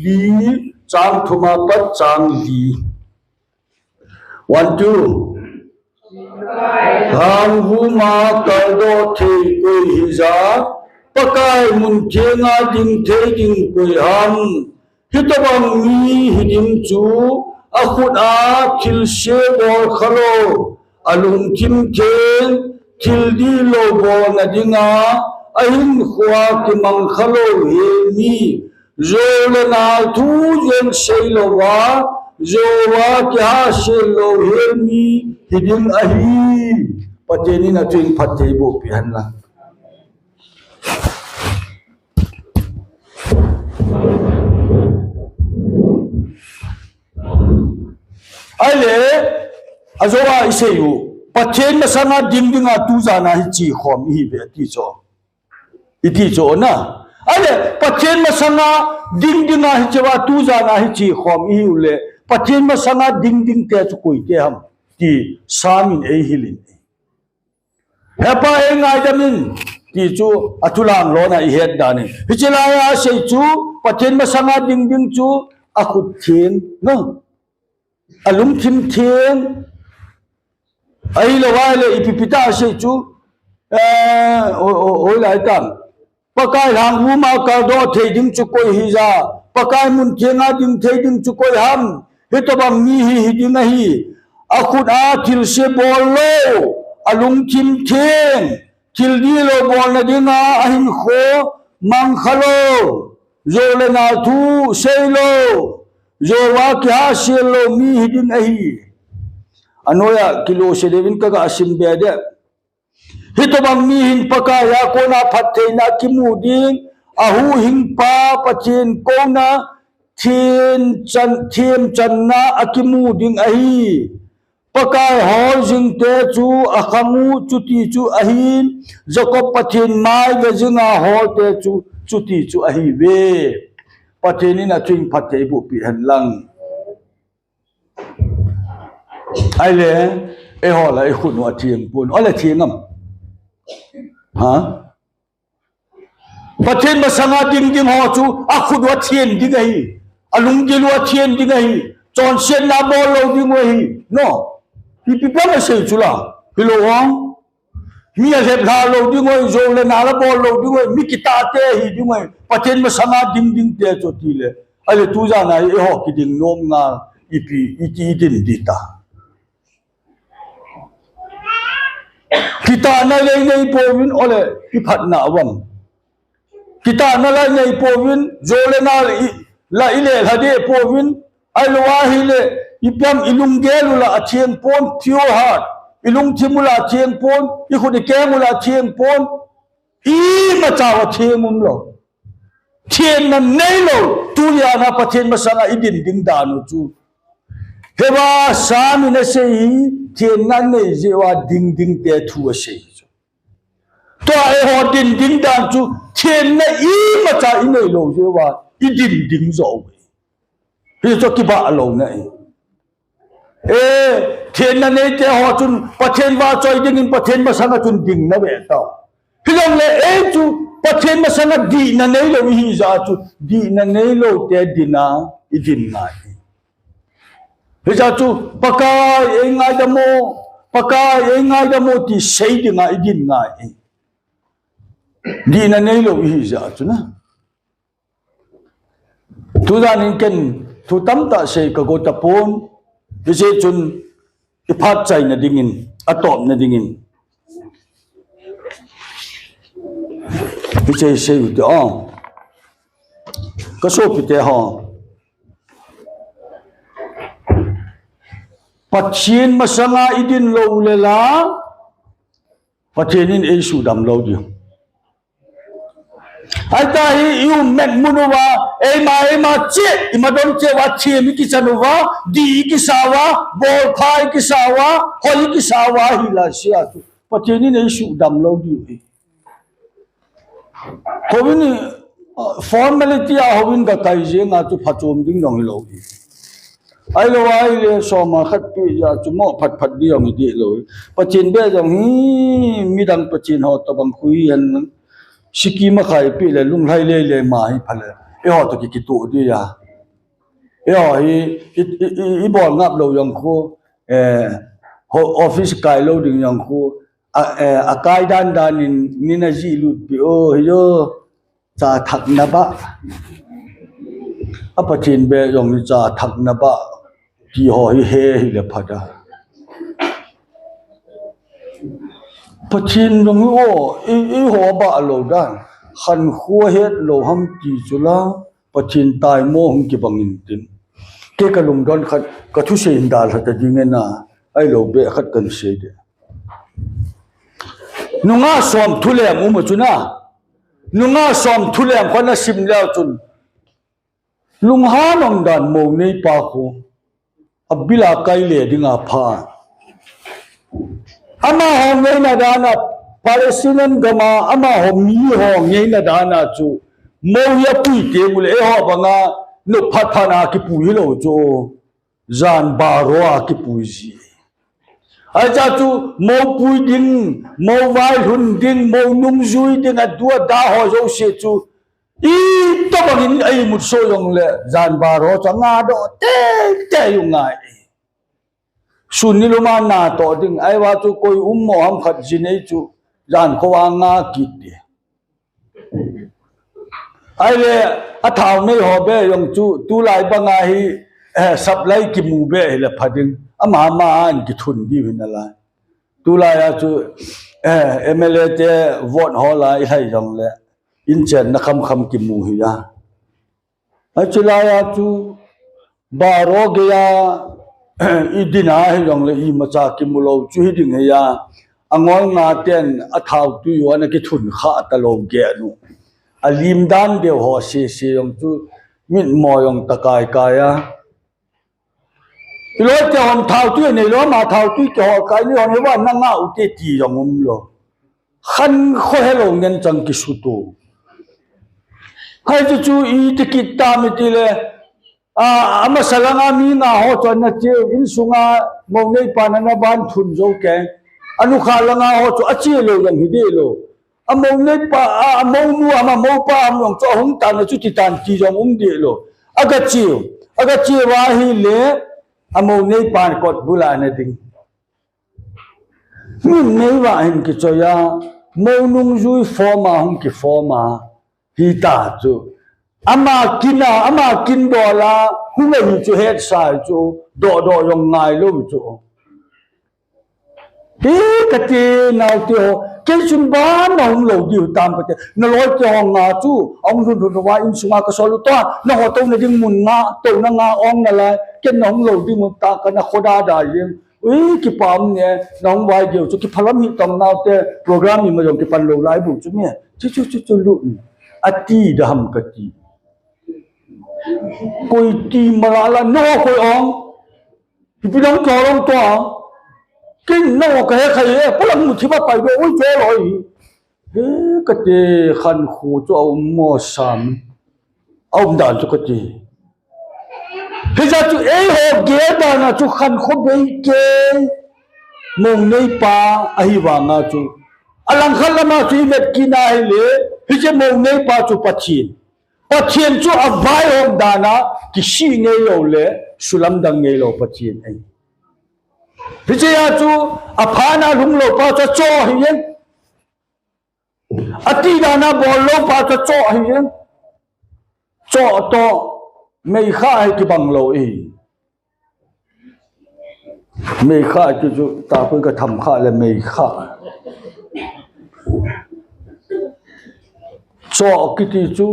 li, chang thum apat chang li. One, two. Lhangvum a kaldoh thei koi hija, Pakai mun theng a ding thei ding koi ham. Hitobang mi hiding chu, akhut a thilse bol khalou, alungthim theng, thil dihlou bolna dinga, ahinkhoa kimang khalou hel mi, jou le nal thu jeng seilouva, jou a kihahsel lou hel mi hiding ahi. Pathen in athu in phattheiboh peh hen lang. Ahile, ajou a isei u, Pathen masanga ding dinga tujan a hiche khom ihiuve ati chu. Iti chu na. Ahile, Pathen masanga ding dinga hiche a tujan a hiche khom ihiu le, Pathen masanga ding ding te chu koite ham ti Psalm in eihil in. He Pa, eingaidam in, ti chu athulang lona ihet dan in. Hiche lai a asei chu, Pathen masanga ding ding chu, akhut theng, no? Alungthim theng. Ahilou ahile ipi ipi ta asei chu, eh, o, o, hoilai tam. Pakai lhangvum a kaldoh thei ding chu koi hija, Pakai mun theng a ding thei ding chu koi ham. Hitobang mi hi hiding ahi. Akhut a thilse bol lou, alungthim theng, thil dihlou bolna dinga ahinkho mang khalou, jou le nal thu seilou, jou a kihahsel lou mi hiding ahi. Anoiya kilose deh in kaga sim be deh. Hitobang mi hin Pakai a kona phattheina akimu ding, ahuhhingpa Pathen kona themchan, themchanna akimu ding ahi. Pakai hol jing te chu akhang u chuti chu ahin, Jacob Pathen mai ve jing a hol te chu chuti chu ahiuve. Pathen in athu in phattheiboh peh hen lang. Ahile, eiho la ikhut u atheng pon, ole theng am? Ha? Pathen masanga ding ding ho chu akhut u atheng ding ahi. Alunggil u atheng ding ahi. Chonsetna bol lou ding u ahi. No. Ipi ipi ham asei chu la. Hilou ham. Mi alhep lha lou ding u ahi, jou le nal abol lou ding u ahi, mi kitah te ahi ding u ahi, Pathen masanga ding ding te chu ati le. Ahile tujan a eiho kiding nom ngal ipi, iti idin ding ta. Kitahna le inei pouvin ole iphatna aum. Kitahna la inei pouvin, jou le nal i, la ile lha deh pouvin, ahilou ahile, ipi ham ilunggel u la atheng pon, pure heart, ilungthim u la atheng pon, ikhut ikeng u la atheng pon, imacha u atheng umlou. Thenna neilou, tunia na Pathen masanga idin ding dan u chu. Hia Psalm in asei hi, thenna nei jeh uva ding ding te thu asei chu. Tua eiho din ding dan chu, thenna imacha inei lou jeh uva, idin ding joh uve. Hichu kibah louna ahi. Eh, Dihna neite ho chun Pathen vahchoi dingin Pathen masanga chun ding na ve tau. Hijongle ei chu Pathen masanga dihna neilou ihi jeh a chu, dihna neilou te dinga idin ngai. Hijeh a chu Pakai ei ngaidam o, Pakai ei ngaidam o ti sei dinga idin ngai. Dihna neilou ihi jeh a chu na. Tujan in ken thu tamtah sei kago tapon, hijeh chun iphat chaina dingin, atopna dingin. Hiche sei u te o. Kasopite ho. Pathen masanga idin lou le la, Pathen in eisuhdam lou diu. Ahi ta hi, i ummet mun uva, eima, eima cheh, ima don cheh uva, them ikichan uva, dih ikisa uva, bolpha ikisa uva, hoi ikisa uva, hila sia chu. Pathen in eisuhdam lou diu hi. Houin, formality a houin kakai jeng a chu phachom ding jong hilou hi. Ahilou ahile soma khat peh jeh a chu mo phat phat ding jong hideh lou. Pathen beh jong hi midang Pathen ho tobang khu hi hen. Siki makhai peh le lunglhai lele ma hi phale. Eiho toh ki kitoh ding a. Eiho hi i, i, i, ibol ngap lou jong khu, eh, ho, office kai lou ding jong khu, a, eh, akai dan dan in, nin ajih lut peh o, hijo, cha thakna bah. A Pathen beh jong hi cha thakna bah. Ti ho hi he hile phat a. Pathen jong hi o, i, eiho bah lou dan. Khankho het lou ham ti chu la. Pathen taimo hung kibang intin. Kei kalungdon khat, kathusei hin dalha ta ding e na, ahilou beh khat kan sei de. Nungah som thulem um a chun a. Nungah som thulem khat na sim leu chun. Lunghan um dan mou neipa khu. Abil a kai le ding apha. Amaho ngeina dan a, Palestinian gam a, amaho mi ho ngeina dan a chu, mou hi apui teng uleh, eiho banga, nophat phat a kipui hilou chu, jan baro a kipui ji. Ahi chu, mou pui ding, mou vailhun ding, mou nungjui ding, adu ada ho jouse chu, itobang in a imut soh jongleh, jan baro chu anga doh tei tei u ngai. Sun nilum a natoh ding, ahivang chu koi um mo ham khat ji nei chu, jan kho a nga kit ding. Ahile, athao nei ho beh jong chu, tulai banga hi, eh, supply kimu beh hile pha ding, ama ama a in kithun diu hi nalai. Tulai a chu, eh, M L A te vote ho la ilhai jongleh, inchenna kham kham kimu hi a. Achu lai a chu, baro gei a, idin a hijongleh imacha kimu lou chu hiding hi a. Angol nga ten athao tui u ana kithun kha talou gei nu. Alim dan deu ho sese jong chu, mitmo jong takai kai a. Iloi te hon thao tui nei lou, ama thao tui kihol kai ni hon hiva nanga u te ti jong um lou. Khankho helou ngen chang kisuto. Hai chu chu iti kit tam itile, a, amasa langa mi nga ho chu ana che, insunga mou neipa nana ban thun jou keng. Anukha langa ho chu ache lou jong hi deh lou. Amou neipa, a, amounu, ama moupa, among chu ahung tan a chu titan ti jong um deh lou. Agache, agache uva ahile, amou neipan kot bula ana ding. Min neiva hin kichoi a, mou nungjui form a hung kiform a, hita chu. Ama kin a, ama kin bol a, hung ahi chu hetsah chu, doh doh jong ngai lou chu. Hi kati naote ho, kei chun ban nahung lou diu tam kati. Naloi te ho nga chu, ahung lhun lhun uva insunga kasol u toh, naho touna ding mun nga, touna nga ong nalai, ken nahung lou ding mun ta kana khoda da jeng. Ui, kipah um ne, nahung vai diu chu, kiphalam hi tam naote, program ima jong kipan lou lai bu chu me. Chu chu chu chu lu. Ati da ham kati. Koi ti malala, naho koi ong. Ipi dang tua dang tua. Kin na o kahe khai e, palang mu thima pai do, oi, jo loi. He, kati khankho chu aum mo sam. Aum dan chu kati. Hijeh chun eiho gel dan a chu khankho bei kei, mou neipa ahi vang a chu, alangkhat lam a chu ivet kit na hile, hiche mou neipa chu Pathen. Pathen chu avaihom dan a kisih ngei lou le, sulamdang ngei lou Pathen ahi. Hiche a chu aphat na lhung lou pa chu achoh ahi e. Ati dan a bol lou pa chu achoh ahi e. Choh toh meikha hi kibang lou ahi. Meikha ti chu, tapoi ka tham kha le meikha. Choh kiti chu,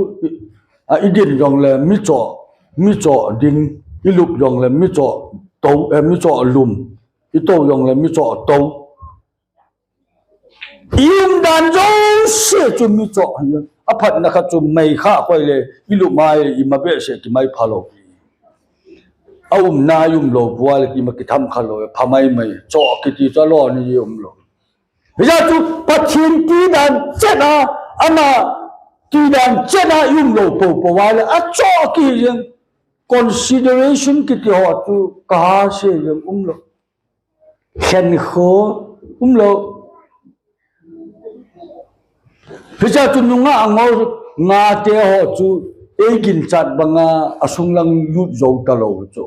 a, idin jong le mi choh, mi choh ding, ilup jong le mi choh tou, eh, mi choh lum, itou jong le mi choh tou. I um dan jouse chu mi choh ahi. Aphatna khat chu meikha koi le, ilup mai le, ima behseh kimai pha lou. A umna i um lou, bua le ima kitham kha lou, pha mai mai, choh kiti chu alou ni i um lou. Hijeh chu Pathen ti dan chet a, ama ti dan chet a i um lou poupou a le, achoh kihi jeng, consideration kiti ho chu kaha se jeng um lou. Khenkho um lou. Hiche a chu nungah angol ngah te ho chu eiginchat banga asunglang lut jou talou chu.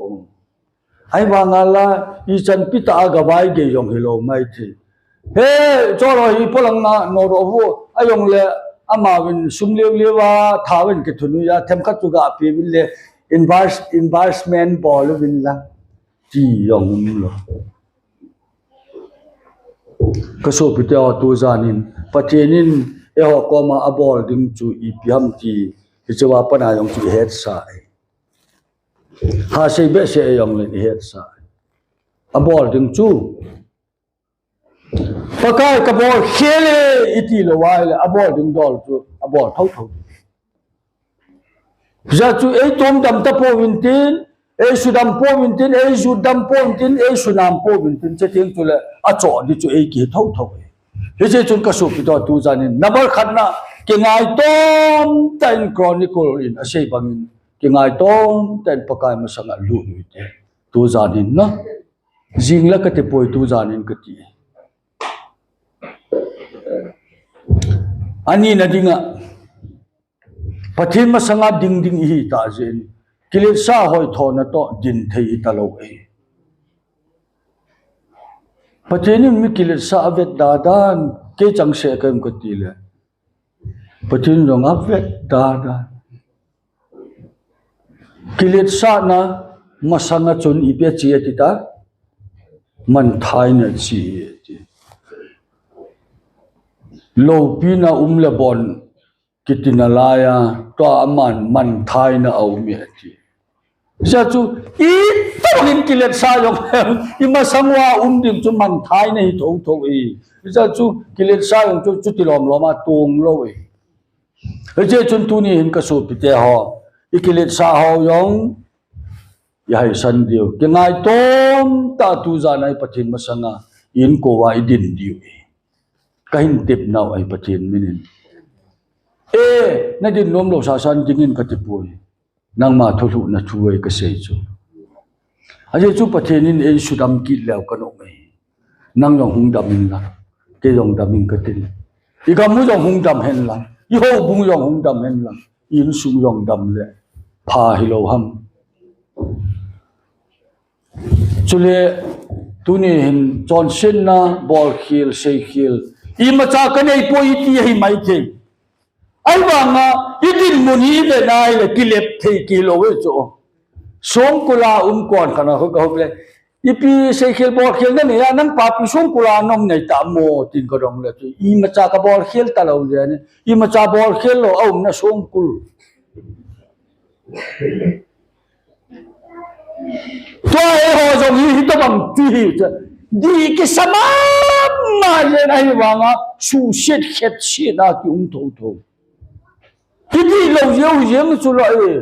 Ahivang a la, ichan pi tah a gavai gei jong hilou mai thei. He, cholo hi polang na no ro hu, ajong le, amauvin sum liu liu a, thauvin kithunu a, themkhat chu gape uvin le, invest-, investment bol uvin lang. Ti jong um lou. Ka sopite ho, tujan in, Pathen in eiho koma abol ding chu ipi ham ti, hiche a pat a jong chu ihetsa e. Hasei behseh jong le ihetsa e. Abol ding chu. Pakai ka bol khel e iti lou a le, abol ding dol chu, abol thotho. Hijeh chu eitomdam tapou vin tin, eisudam pou vin tin, eijutdam pou vin tin, eisunam pou vin tin, chuteng chule achoh ding chu eikihi thotho e. Hiche chun ka sopite ho, tujan in, number khat na, kingaitom tah in Chronicle in asei bangin, kingaitom tah in Pakai masanga lut u hite. Tujan in na. Jing le kati poi, tujan in kati. Ani na dinga, Pathen masanga ding ding ihi tah jeh in, kiletsah hoithona toh din thei hita lou e. Pathen in mi kiletsah avet dan dan, kei changseh ka um kati le, Pathen jong avet dan dan. Kiletsahna masanga chun ipi ache ati ta? Manthaina ache ati. Loupina um le bon kiti nalai a, tua aman manthaina aum e ati. Hijeh chu, itobang in kiletsah jong, imasang uva um ding chu manthaina hi thotho e. Hijeh chu, kiletsah jong chu, chuti lom lom a tong lou e. Hijeh chun tuni hin ka sopite ho, ikiletsah ho jong, ihaisan diu. Kingaitom tah tujan a i Pathen masanga, inko uva idin diu e. Kahin tepnau ahi Pathen min in. E, nadin nom lou sasan dingin kati poi. Nangma thulhuhna thu ahi kasei chu. Ajeh chu Pathen in eisudam kit leu kanom e. Nang jong hung dam in lang. Kei jong dam in katin. Igam u jong hung dam hen lang. Ihoubung jong hung dam hen lang. Insung jong dam le. Pha hilou ham. Chule, tuni hin chonsetna, bolkhel, seikhel. Imacha kanei poi iti ahi maithei. Ahivanga, idinmun hi ivet na hile kilep thei kilou e chu. Songkul a um kon khat a hung kahung le. Ipi seikhel bolkhel nanei a, nang papi songkul a naum nei tam mo, tin kadong le chu. Imacha kabolkhel talou jeh in. Imacha bolkhel lou, aumna songkul. Tua eiho jong hi, hitobang ti hi, dih kisa mama jeng ahivanga, suhset khetsetna kium thotho. Kidih lou jeng jeng chu lou e.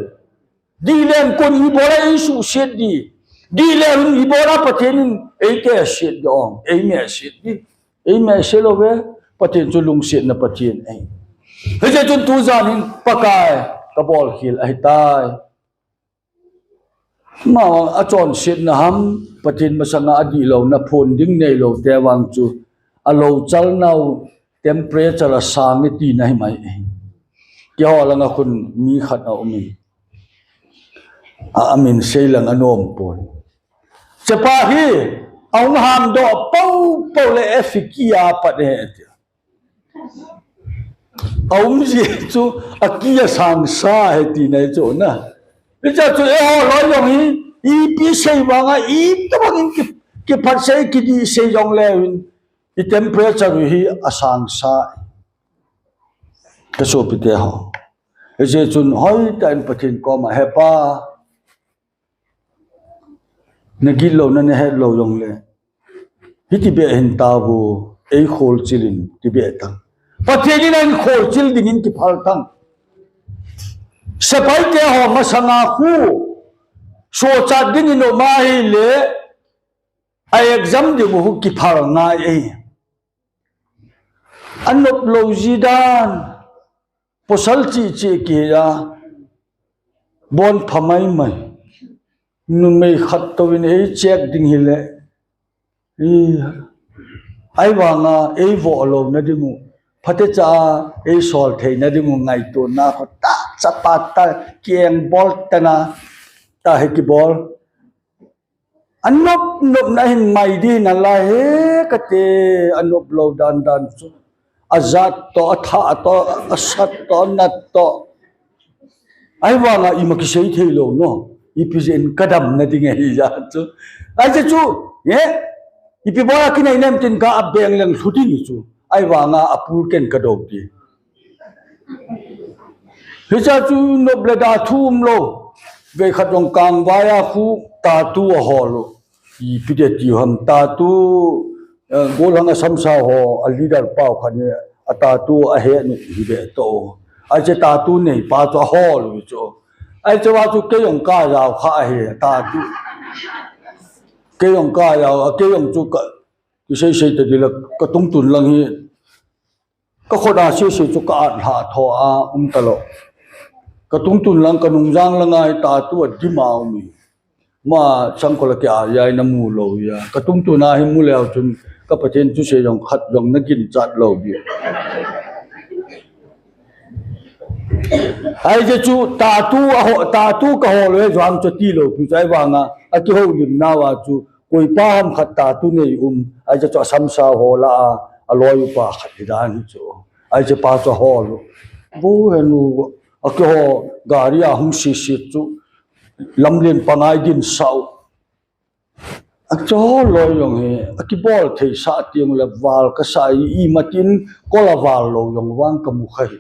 Dih leng kon ibola eisuhset ding. Dih leng ibola Pathen in eitehset ding, eimehset ding. Eimehset lou ve, Pathen chu lungsetna Pathen ahi. Hijeh chun tujan hin Pakai kabolkhel ahitai. Ama achonsetna ham, Pathen masanga adihlouna phon ding neilou te vang chu, alou chalnau temperature asang e tina himai. Keiho langa khun mi khat aumin. A, amin seilang anom pon. Chepa hi, ahung hamdoh poupou le efiki apat e tia. Aum jeh chu, aki asangsa e tina chu na. Hiche chu eiho loi jong hi, ipi sei vanga, itobang in ki, kiphatsei kidihsei jongleu hin, i temperature hi asangsa. Kasopite ho. Hijeh chun hoitah in Pathen koma, He Pa, nagilou, nahetlou jongle, hiti beh hin tauvo, eikholchil in, ti beh tan. Pathen in ahin kholchil dingin kiphal tan. Sepaite ho masanga khu, sochat dingin um ahile, a exam diu khu kiphal ngai e. Anoplou ji dan, pasal cheh cheh kei a, bonpha maimai. Numei khat touvin eicheck ding hile, ahivanga eivoh louna dingu, phatecha a eisol theina dingu ngaitona khu tah chapa tah kiengbol tana, tah hi kibol. Anop nopna hin mai ding nalai e kati, anoplou dan dan chu. Ajat toh, athah toh, asat toh, anat toh. Ahivanga ima kisei theilou no. Ipi jeh in kadamna ding ahi jeh chu. Ahi chu, ipi bola kinei nem tin ka abeng leng lhu ding chu. Ahivanga apul ken kadou ding. Hiche chu nop le da thu umlou. Veikhat jong Kangvai a khu tattoo ahol u. Ipi de ti ham tattoo, golhang asamsa ho, a leader pau khat ni, a tattoo ahe ni hi be to. Ahi che tattoo neipa chu ahol u chu. Ahi che va chu kei jong kajao kha ahi tattoo. Kei jong kajao, kei jong chu ka, kisei sei tading le katungtun lang hi. Kakhut a sese chu ka-at lhah tho a um talou. Katungtun lang kanungjang langa hi tattoo adim a um e. Ma sangkhol a ki-at jeh a namu lou a. Katungtun a hi mu leu chun ka Pathen thusei jong khat jong naginchat lou ding. Ahi che chu tattoo kahol u e jong chu tilou pi chu ahivanga akihoulimna uva chu koipa ham khat tattoo nei um, ahi che chu asamsa ho lah a, aloi upa khat hidan hi chu. Ahi che pa chu ahol u. Bo henu, akiho gari a hung sese chu lamlen pangai dinsah u. Achu loi jong hi, akibol theisah teng le val kasah e, imatin kol aval lou jong vang kamu kha hi.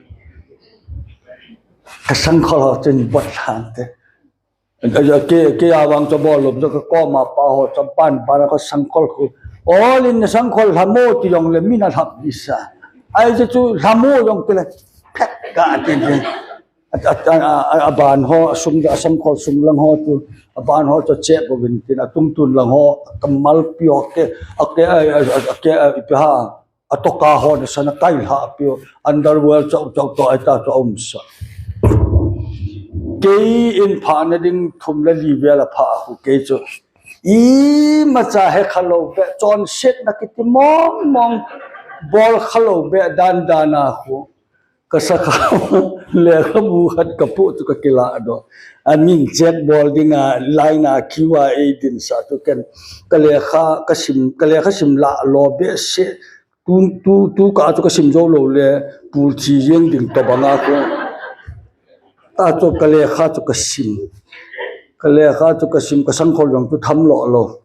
Kasangkhol ho chun bot lhante. Kei, kei a vang chu bol lou, chu kakoma pa ho, chu ban ban a kasangkhol khu. Ol in nasangkhol lhamo ti jongle min alhap disa. Ahi che chu lhamo jong tile, phet kati. Aban ho, asung, asangkhol sung lang ho chu, aban ho chu chep uvin tin, atungtun lang ho, kamal pi ho, ake, ake, ake, ipi ham. Atoka ho nasan a kai lhah piu, underwear chau chau toh ahi ta chu aumsa. Kei in phahna ding thum le li vel aphah khu kei chu. Imacha hekha lou beh, chonsetna kiti mong mong, bol kha lou beh dan dan a khu. Kasakha lekhabu khat kapoh chu kakilah doh. Amin check bol dinga, line a queue a eidinsah chu ken. Kalekha kasim, kalekha sim lah lou behseh. Tu, tu, tu kah chu kasim jou lou le, pulthi jeng ding tobang a khu. Achu kalekha chu kasim. Kalekha chu kasim, kasangkhol jong chu tham lou lou.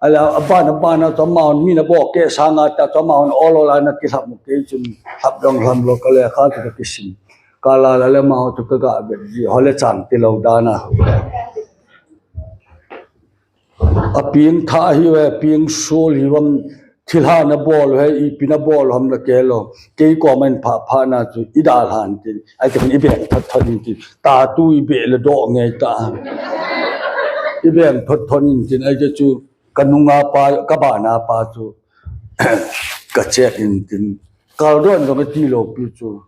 Ahile, aban, aban a chu amahon min aboh keh sanga ta chu amahon ol ol a ana kilhap u kei chun lhap jong lham lou kalekha chu kakisim. Kala la le amaho chu kaga vet ji, hole chang tilou dan a. Apeng thah hiuve, apeng sol hiuvam, thilha nabol u hi, ipi nabol u ham nakilou. Kei koma in phah phah na chu, idalhan tin, ahi tin ibeng thot thot in tin, tattoo ibeh le doh ngei ta. Ibeng thot thot in tin, ahi chu, kanunga pa, kabana pa chu, kacheck in tin, kaldoh in jong atilou pi chu.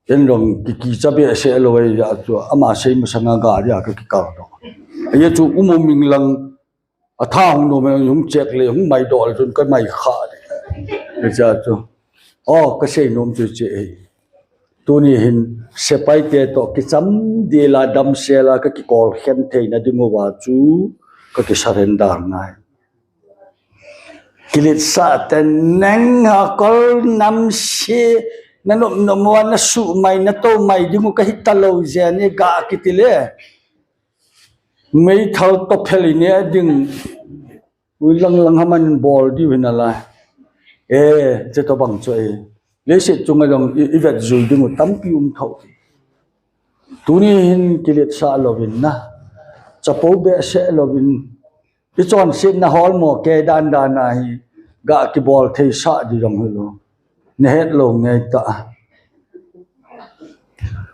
Ken jong kikicha behseh lou ahi jeh chu, ama sei masanga gari a kakikal doh. Ahi chu um um ing lang, atha hung nom, hung check le, hung mai doh le chun ka mai kha le. Ahi chu. Oh, ka sei nom chu che ei. Tuni hin sepai te toh kicham dila damsela ka kikol khen theina ding uva chu ka ki surrender ngai. Kiletsah te neng ha kol nam se na nom nom uva na su mai na to mai ding u ka hita lo je ni ga kiti le. Meithal to phel i ne ding. Ui lang lang haman bol diu hin ala. Eh, che to bang cho eh. Leiset chunga jong i, i vet jui ding u tampi um tho. Tuni hin kiletsah lovin na. Chapo behseh lovin. I chonsetna holmo kei dan dan a hi. Ga kibol thei sah di jong hi lo. Na het lo ngai ta.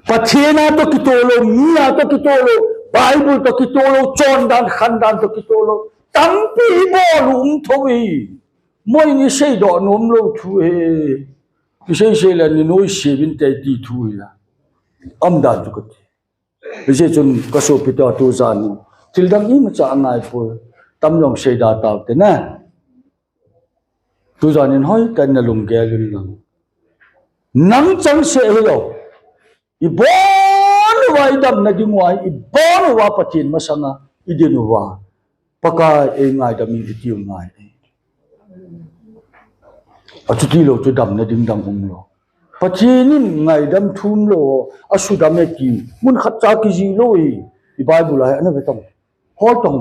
Pathen a to kitoh lo, mi a to kitoh lo, Bible to kitoh lo, chondan khandan to kitoh lo. Tampi i bol u um tho hi. Moi ni sei doh nom lo thu hi. Ki sei sei le ni noi se vin te ti thu hi la. Am dan chu ka ti. Hijeh chun ka sopi te tu jan. Thil dang imacha angai poi. Tam jong sei da tau te na. Tu jan in hoi kan na lunggel in lang. Nang chang se hi lo. I bon uva i damna ding uva, i bon uva Pathen masanga, i din uva. Pakai ei ngaidam in i tiu ngai. Achuti lo chu damna ding dang um lo. Pathen in ngaidam thum lo, asudam e ti. Mun khat cha kiji lo hi. I Bible a hi ana ve tong. Hol tong.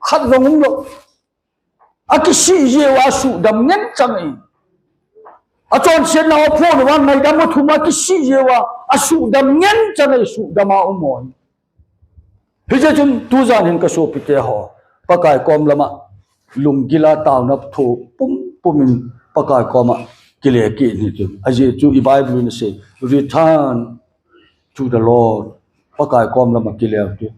Khat jong um lo. Akisih jeh uva asudam ngen chang e. Achonsetna ho phon uva ngaidam athum akisih jeh uva asudam ngen chang e, sudam a um o. Hijeh chun tu jan hin ka sopi te ho, Pakai kom lama lunggil a taona tho pum pum in Pakai koma kile kit in hitin. Ajeh chu i Bible in asei, return to the Lord. Pakai kom lama kile u ti.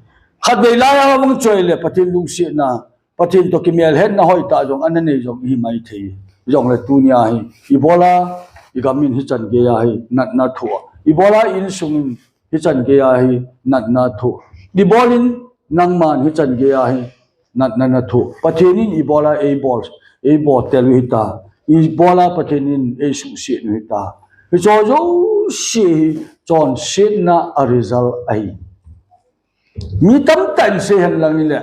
Khatvei lai a vang choi le Pathen lungsetna, Pathen to kimelhetna hoitah jong ana nei jong i hi mai thei. Jong le tunia hi, i bol a, i gam in hichan gei a hi natna tho. I bol a, i insung in hichan gei a hi natna tho. I bol in nangman hichan gei a hi natna na tho. Pathen in i bol a, ei bol, ei bol tel u hita. I bol a Pathen in ei suhset u hita. Hicho jouse hi chonsetna a result ahi. Mi tamtah in sei hen lang ile.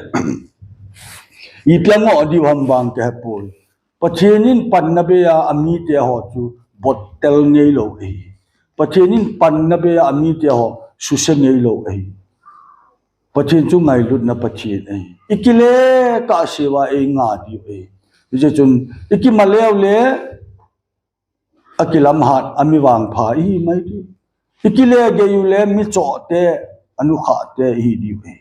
Ipi a ngoh diu ham vang ka hepoi. Pathen in panna bei a, amite ho chu bottel ngei lo ahi. Pathen in panna bei a, amite ho suse ngei lo ahi. Pathen chu ngailutna Pathen ahi. I kile kah se uva ei nga diu ahi. Hijeh chun i kimaleu le akilamhat, a mi vangpha i hi mai diu. I kile gei u le mi choh te, anukhah te i hi diu ahi.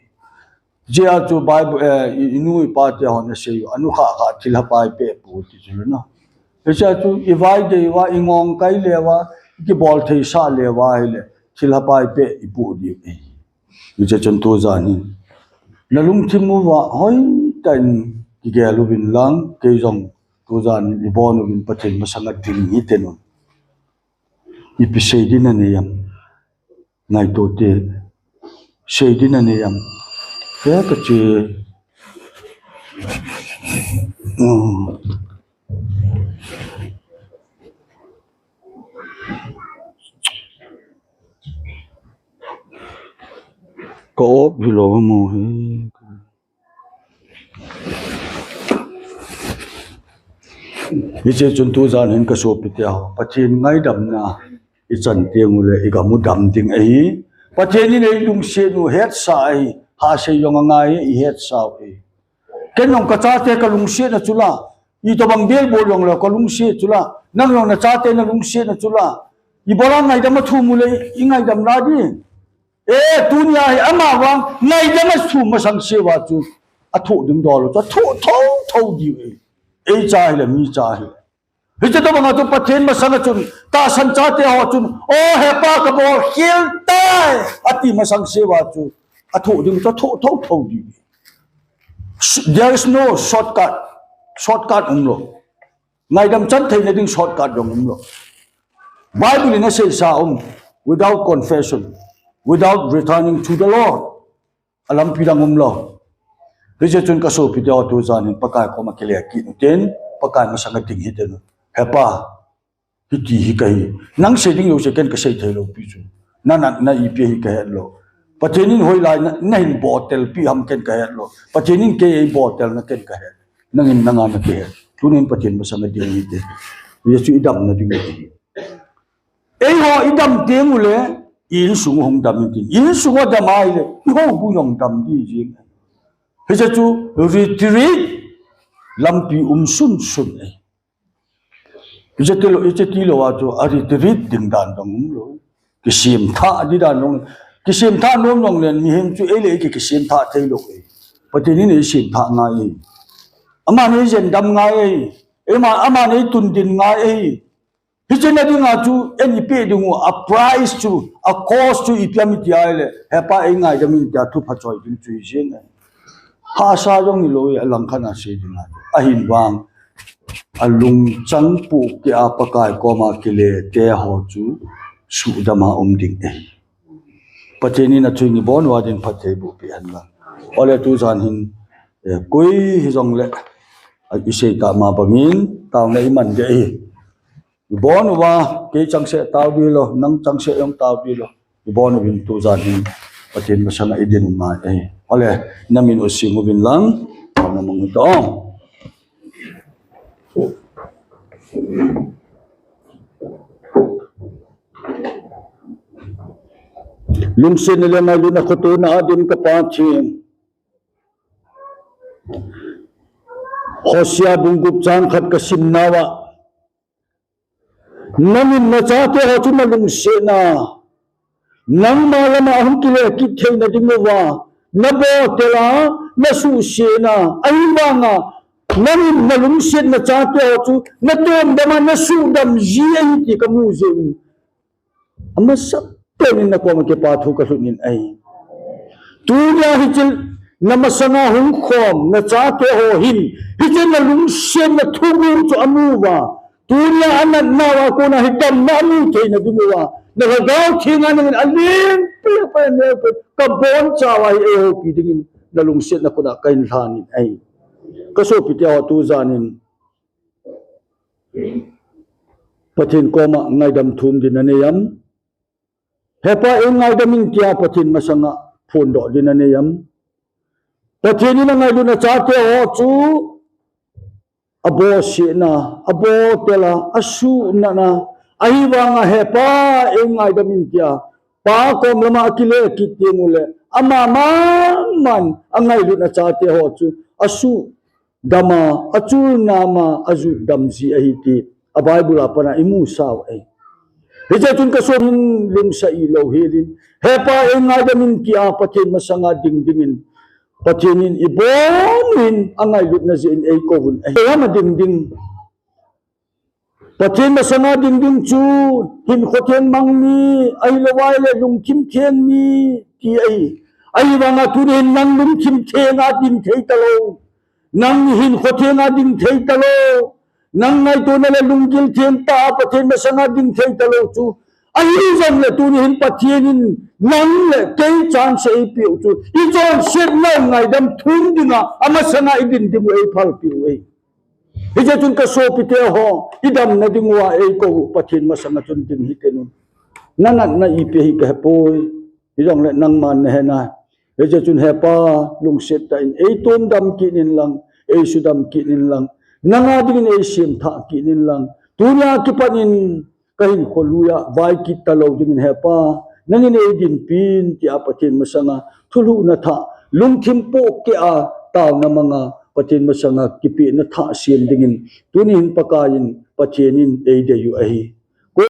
Jeh a chu Bible, eh, i, i nu i pa te hon asei u, anukhah khah thilha pai peh pou ti chu le na. Hiche a chu i vai gei uva, i ngong kai le uva, i kibol thei sah le uva hile, thilha pai peh i pou diu ahi. Hijeh chun tu jan hin na lungthim uva hoitah in kigel uvin lang, kei jong tu jan hin i bon uvin Pathen masanga ding hiten un. Ipi sei din nanei am? Ngaito te, sei din nanei am? Kei ka che. Hmm. Ka op hi lo mo he. Hiche chun tu jan hin ka sopi te ho, Pathen ngaidamna i chan teng u le i gam u dam ding ahi. Pathen in ei lungset u hetsa ahi. Hasei jong angai, i hetsa u ahi. Ken jong ka chate ka lungsetna chu la, itobang bel bol jong le ka lungset chu la, nang jong na chate na lungsetna chu la, ibola ngaidam a thum u le i ngaidam na di. E, tunia hi ama vang ngaidam a thum masang se uva chu a thoh ding dol u chu a thoh tho tho diu e. Ei cha hi le mi cha hi le. Hiche tobang a chu Pathen masang a chun, tahsan chate ho chun, "O, he pa ka bol khel tai," ati masang se uva chu, a thoh ding chu a thoh tho tho diu. There is no shortcut. Shortcut um lo. Ngaidam chan theina ding shortcut jong um lo. Bible in a seisa um, without confession, without returning to the Lord. A lampi dang um lo. Hijeh chun kasopite ho, tujan hin Pakai koma kile kit uvin tin, Pakai masanga ding hite uvin. He Pa, hiti hi kahi. Nang sei ding jouse ken kasei thei lou pi chu. Na natna ipi hi kahet lou. Pathen in hoilai na, nahin boltel pi ham ken kahet lou. Pathen in kei eiboltel na ken kahet. Nangin nanga nakihet. Tunin Pathen masanga ding hite. Hijeh chu idamna ding ahi. Eiho idam teng uleh, insung hung dam intin. Insung a dam ahileh, ihoubung jong dam ding jing. Hijeh chu retreat lampi um sunsun e. Hijeh tilou, hijeh tilou a chu a retreat ding dan dong umlou. Kisemthah ding dan dong. Kisemthah nom nom leh mihem chu eile ki, kisemthah theilou e. Pathen in eisemthah ngai e. Aman eijen dam ngai e. Ama, aman eitun din ngai e. Hiche na dinga chu, eini pe dingu, a price chu, a cost chu ipi ham iti ahileh, He Pa eingaidam in tia thupha choi ding chu hijeng e. Hahsa jong hilou e, alangkhat a sei dinga chu. Ahin vang, alungchang pohkeh a Pakai koma kile te ho chu, suhdam a um ding e. Pathen in athu in ibon uva din phattheiboh peh hen lang. Ole tujan hin, eh, koi hijongleh, a isei tah ma bangin, taona iman ding ahi. Ibon uva, kei changseh tao ding lou, nang changseh jong tao ding lou. Ibon uvin tujan hin, Pathen masanga idin u ngai ahi. Ole, namin u sing uvin lang, taona mang u tao. Lungsetna le ngailutna khotona a ding ka Pathen. Hosea bung gup chang khat kasim nauva. Nangin nachate ho chu nalungsetna, nangma lama ahung kile kit theina dinguva, naboltel a, nasuhsetna, ahivanga, nangin nalungset nachate ho chu, natondam a, nasuhdam ji ahi ti kamu jeh in. Amasapen in nakoma kipa thu kalhut in ahi. Tunia hiche namasanga hung khom, nachate ho hin, hiche nalungsetna thuguh chu amuva. Tunia anatnauva kona hi damna amu theina dinguva. Nalhagao thenga nangin alen peh peh neo peh, kabonchauva hi eihoupi dingin nalungsetna kona kahin lhan in ahi. Kasopite ho tujan in Pathen koma ngaidam thum ding nanei am? He Pa eingaidam in tia Pathen masanga phondoh ding nanei am? Pathen in angailut nachate ho chu, abosehna, aboltel a, asuhnatna, ahivanga He Pa eingaidam in tia, Pa kom lama akile kit teng uleh, ama maman angailut nachate ho chu, asuh dam a, achulnam a, ajutdam ji ahi ti, a Bible a pat a imusau ahi. Hiche chun kasopin lungsa ilou helin, He Pa eingaidam in tia Pathen masanga ding dingin, Pathen in ibon in angailutna jeh in eikouvun ahi. Ama ding ding. Pathen masanga ding ding chu, hinkho theng mang mi, ahilouleh lungthim theng mi, ti ahi. Ahivanga tunin nang lungthim theng a ding thei talou. Nang hinkho theng a ding thei talou. Nang ngaitona le lunggil theng tah a Pathen masanga ding thei talou chu. Ahijongle tunin Pathen in nang le kei chance eipeh u chu. Ichonsetnau ngaidam thum dinga, amasanga idin ding u eiphalpeh u ahi. Hiche chun kasopite ho, idamna dinguva eikou u Pathen masanga chun ding hite uvin. Nanatna ipi hi kahepoi. Hijongle nangman nahe nai. Hiche chun He Pa lungset tah in eitondam kit in lang, eisudam kit in lang. Nanga dingin eisemthah kit in lang. Tunia kipat in kahinkho lui a vai kit talou dingin He Pa, nangin eidinpin tia Pathen masanga thulhuhna thah, lungthim pohkeh a taona manga Pathen masanga kipehna thah sem dingin, tunin Pakai in Pathen in eidei u ahi.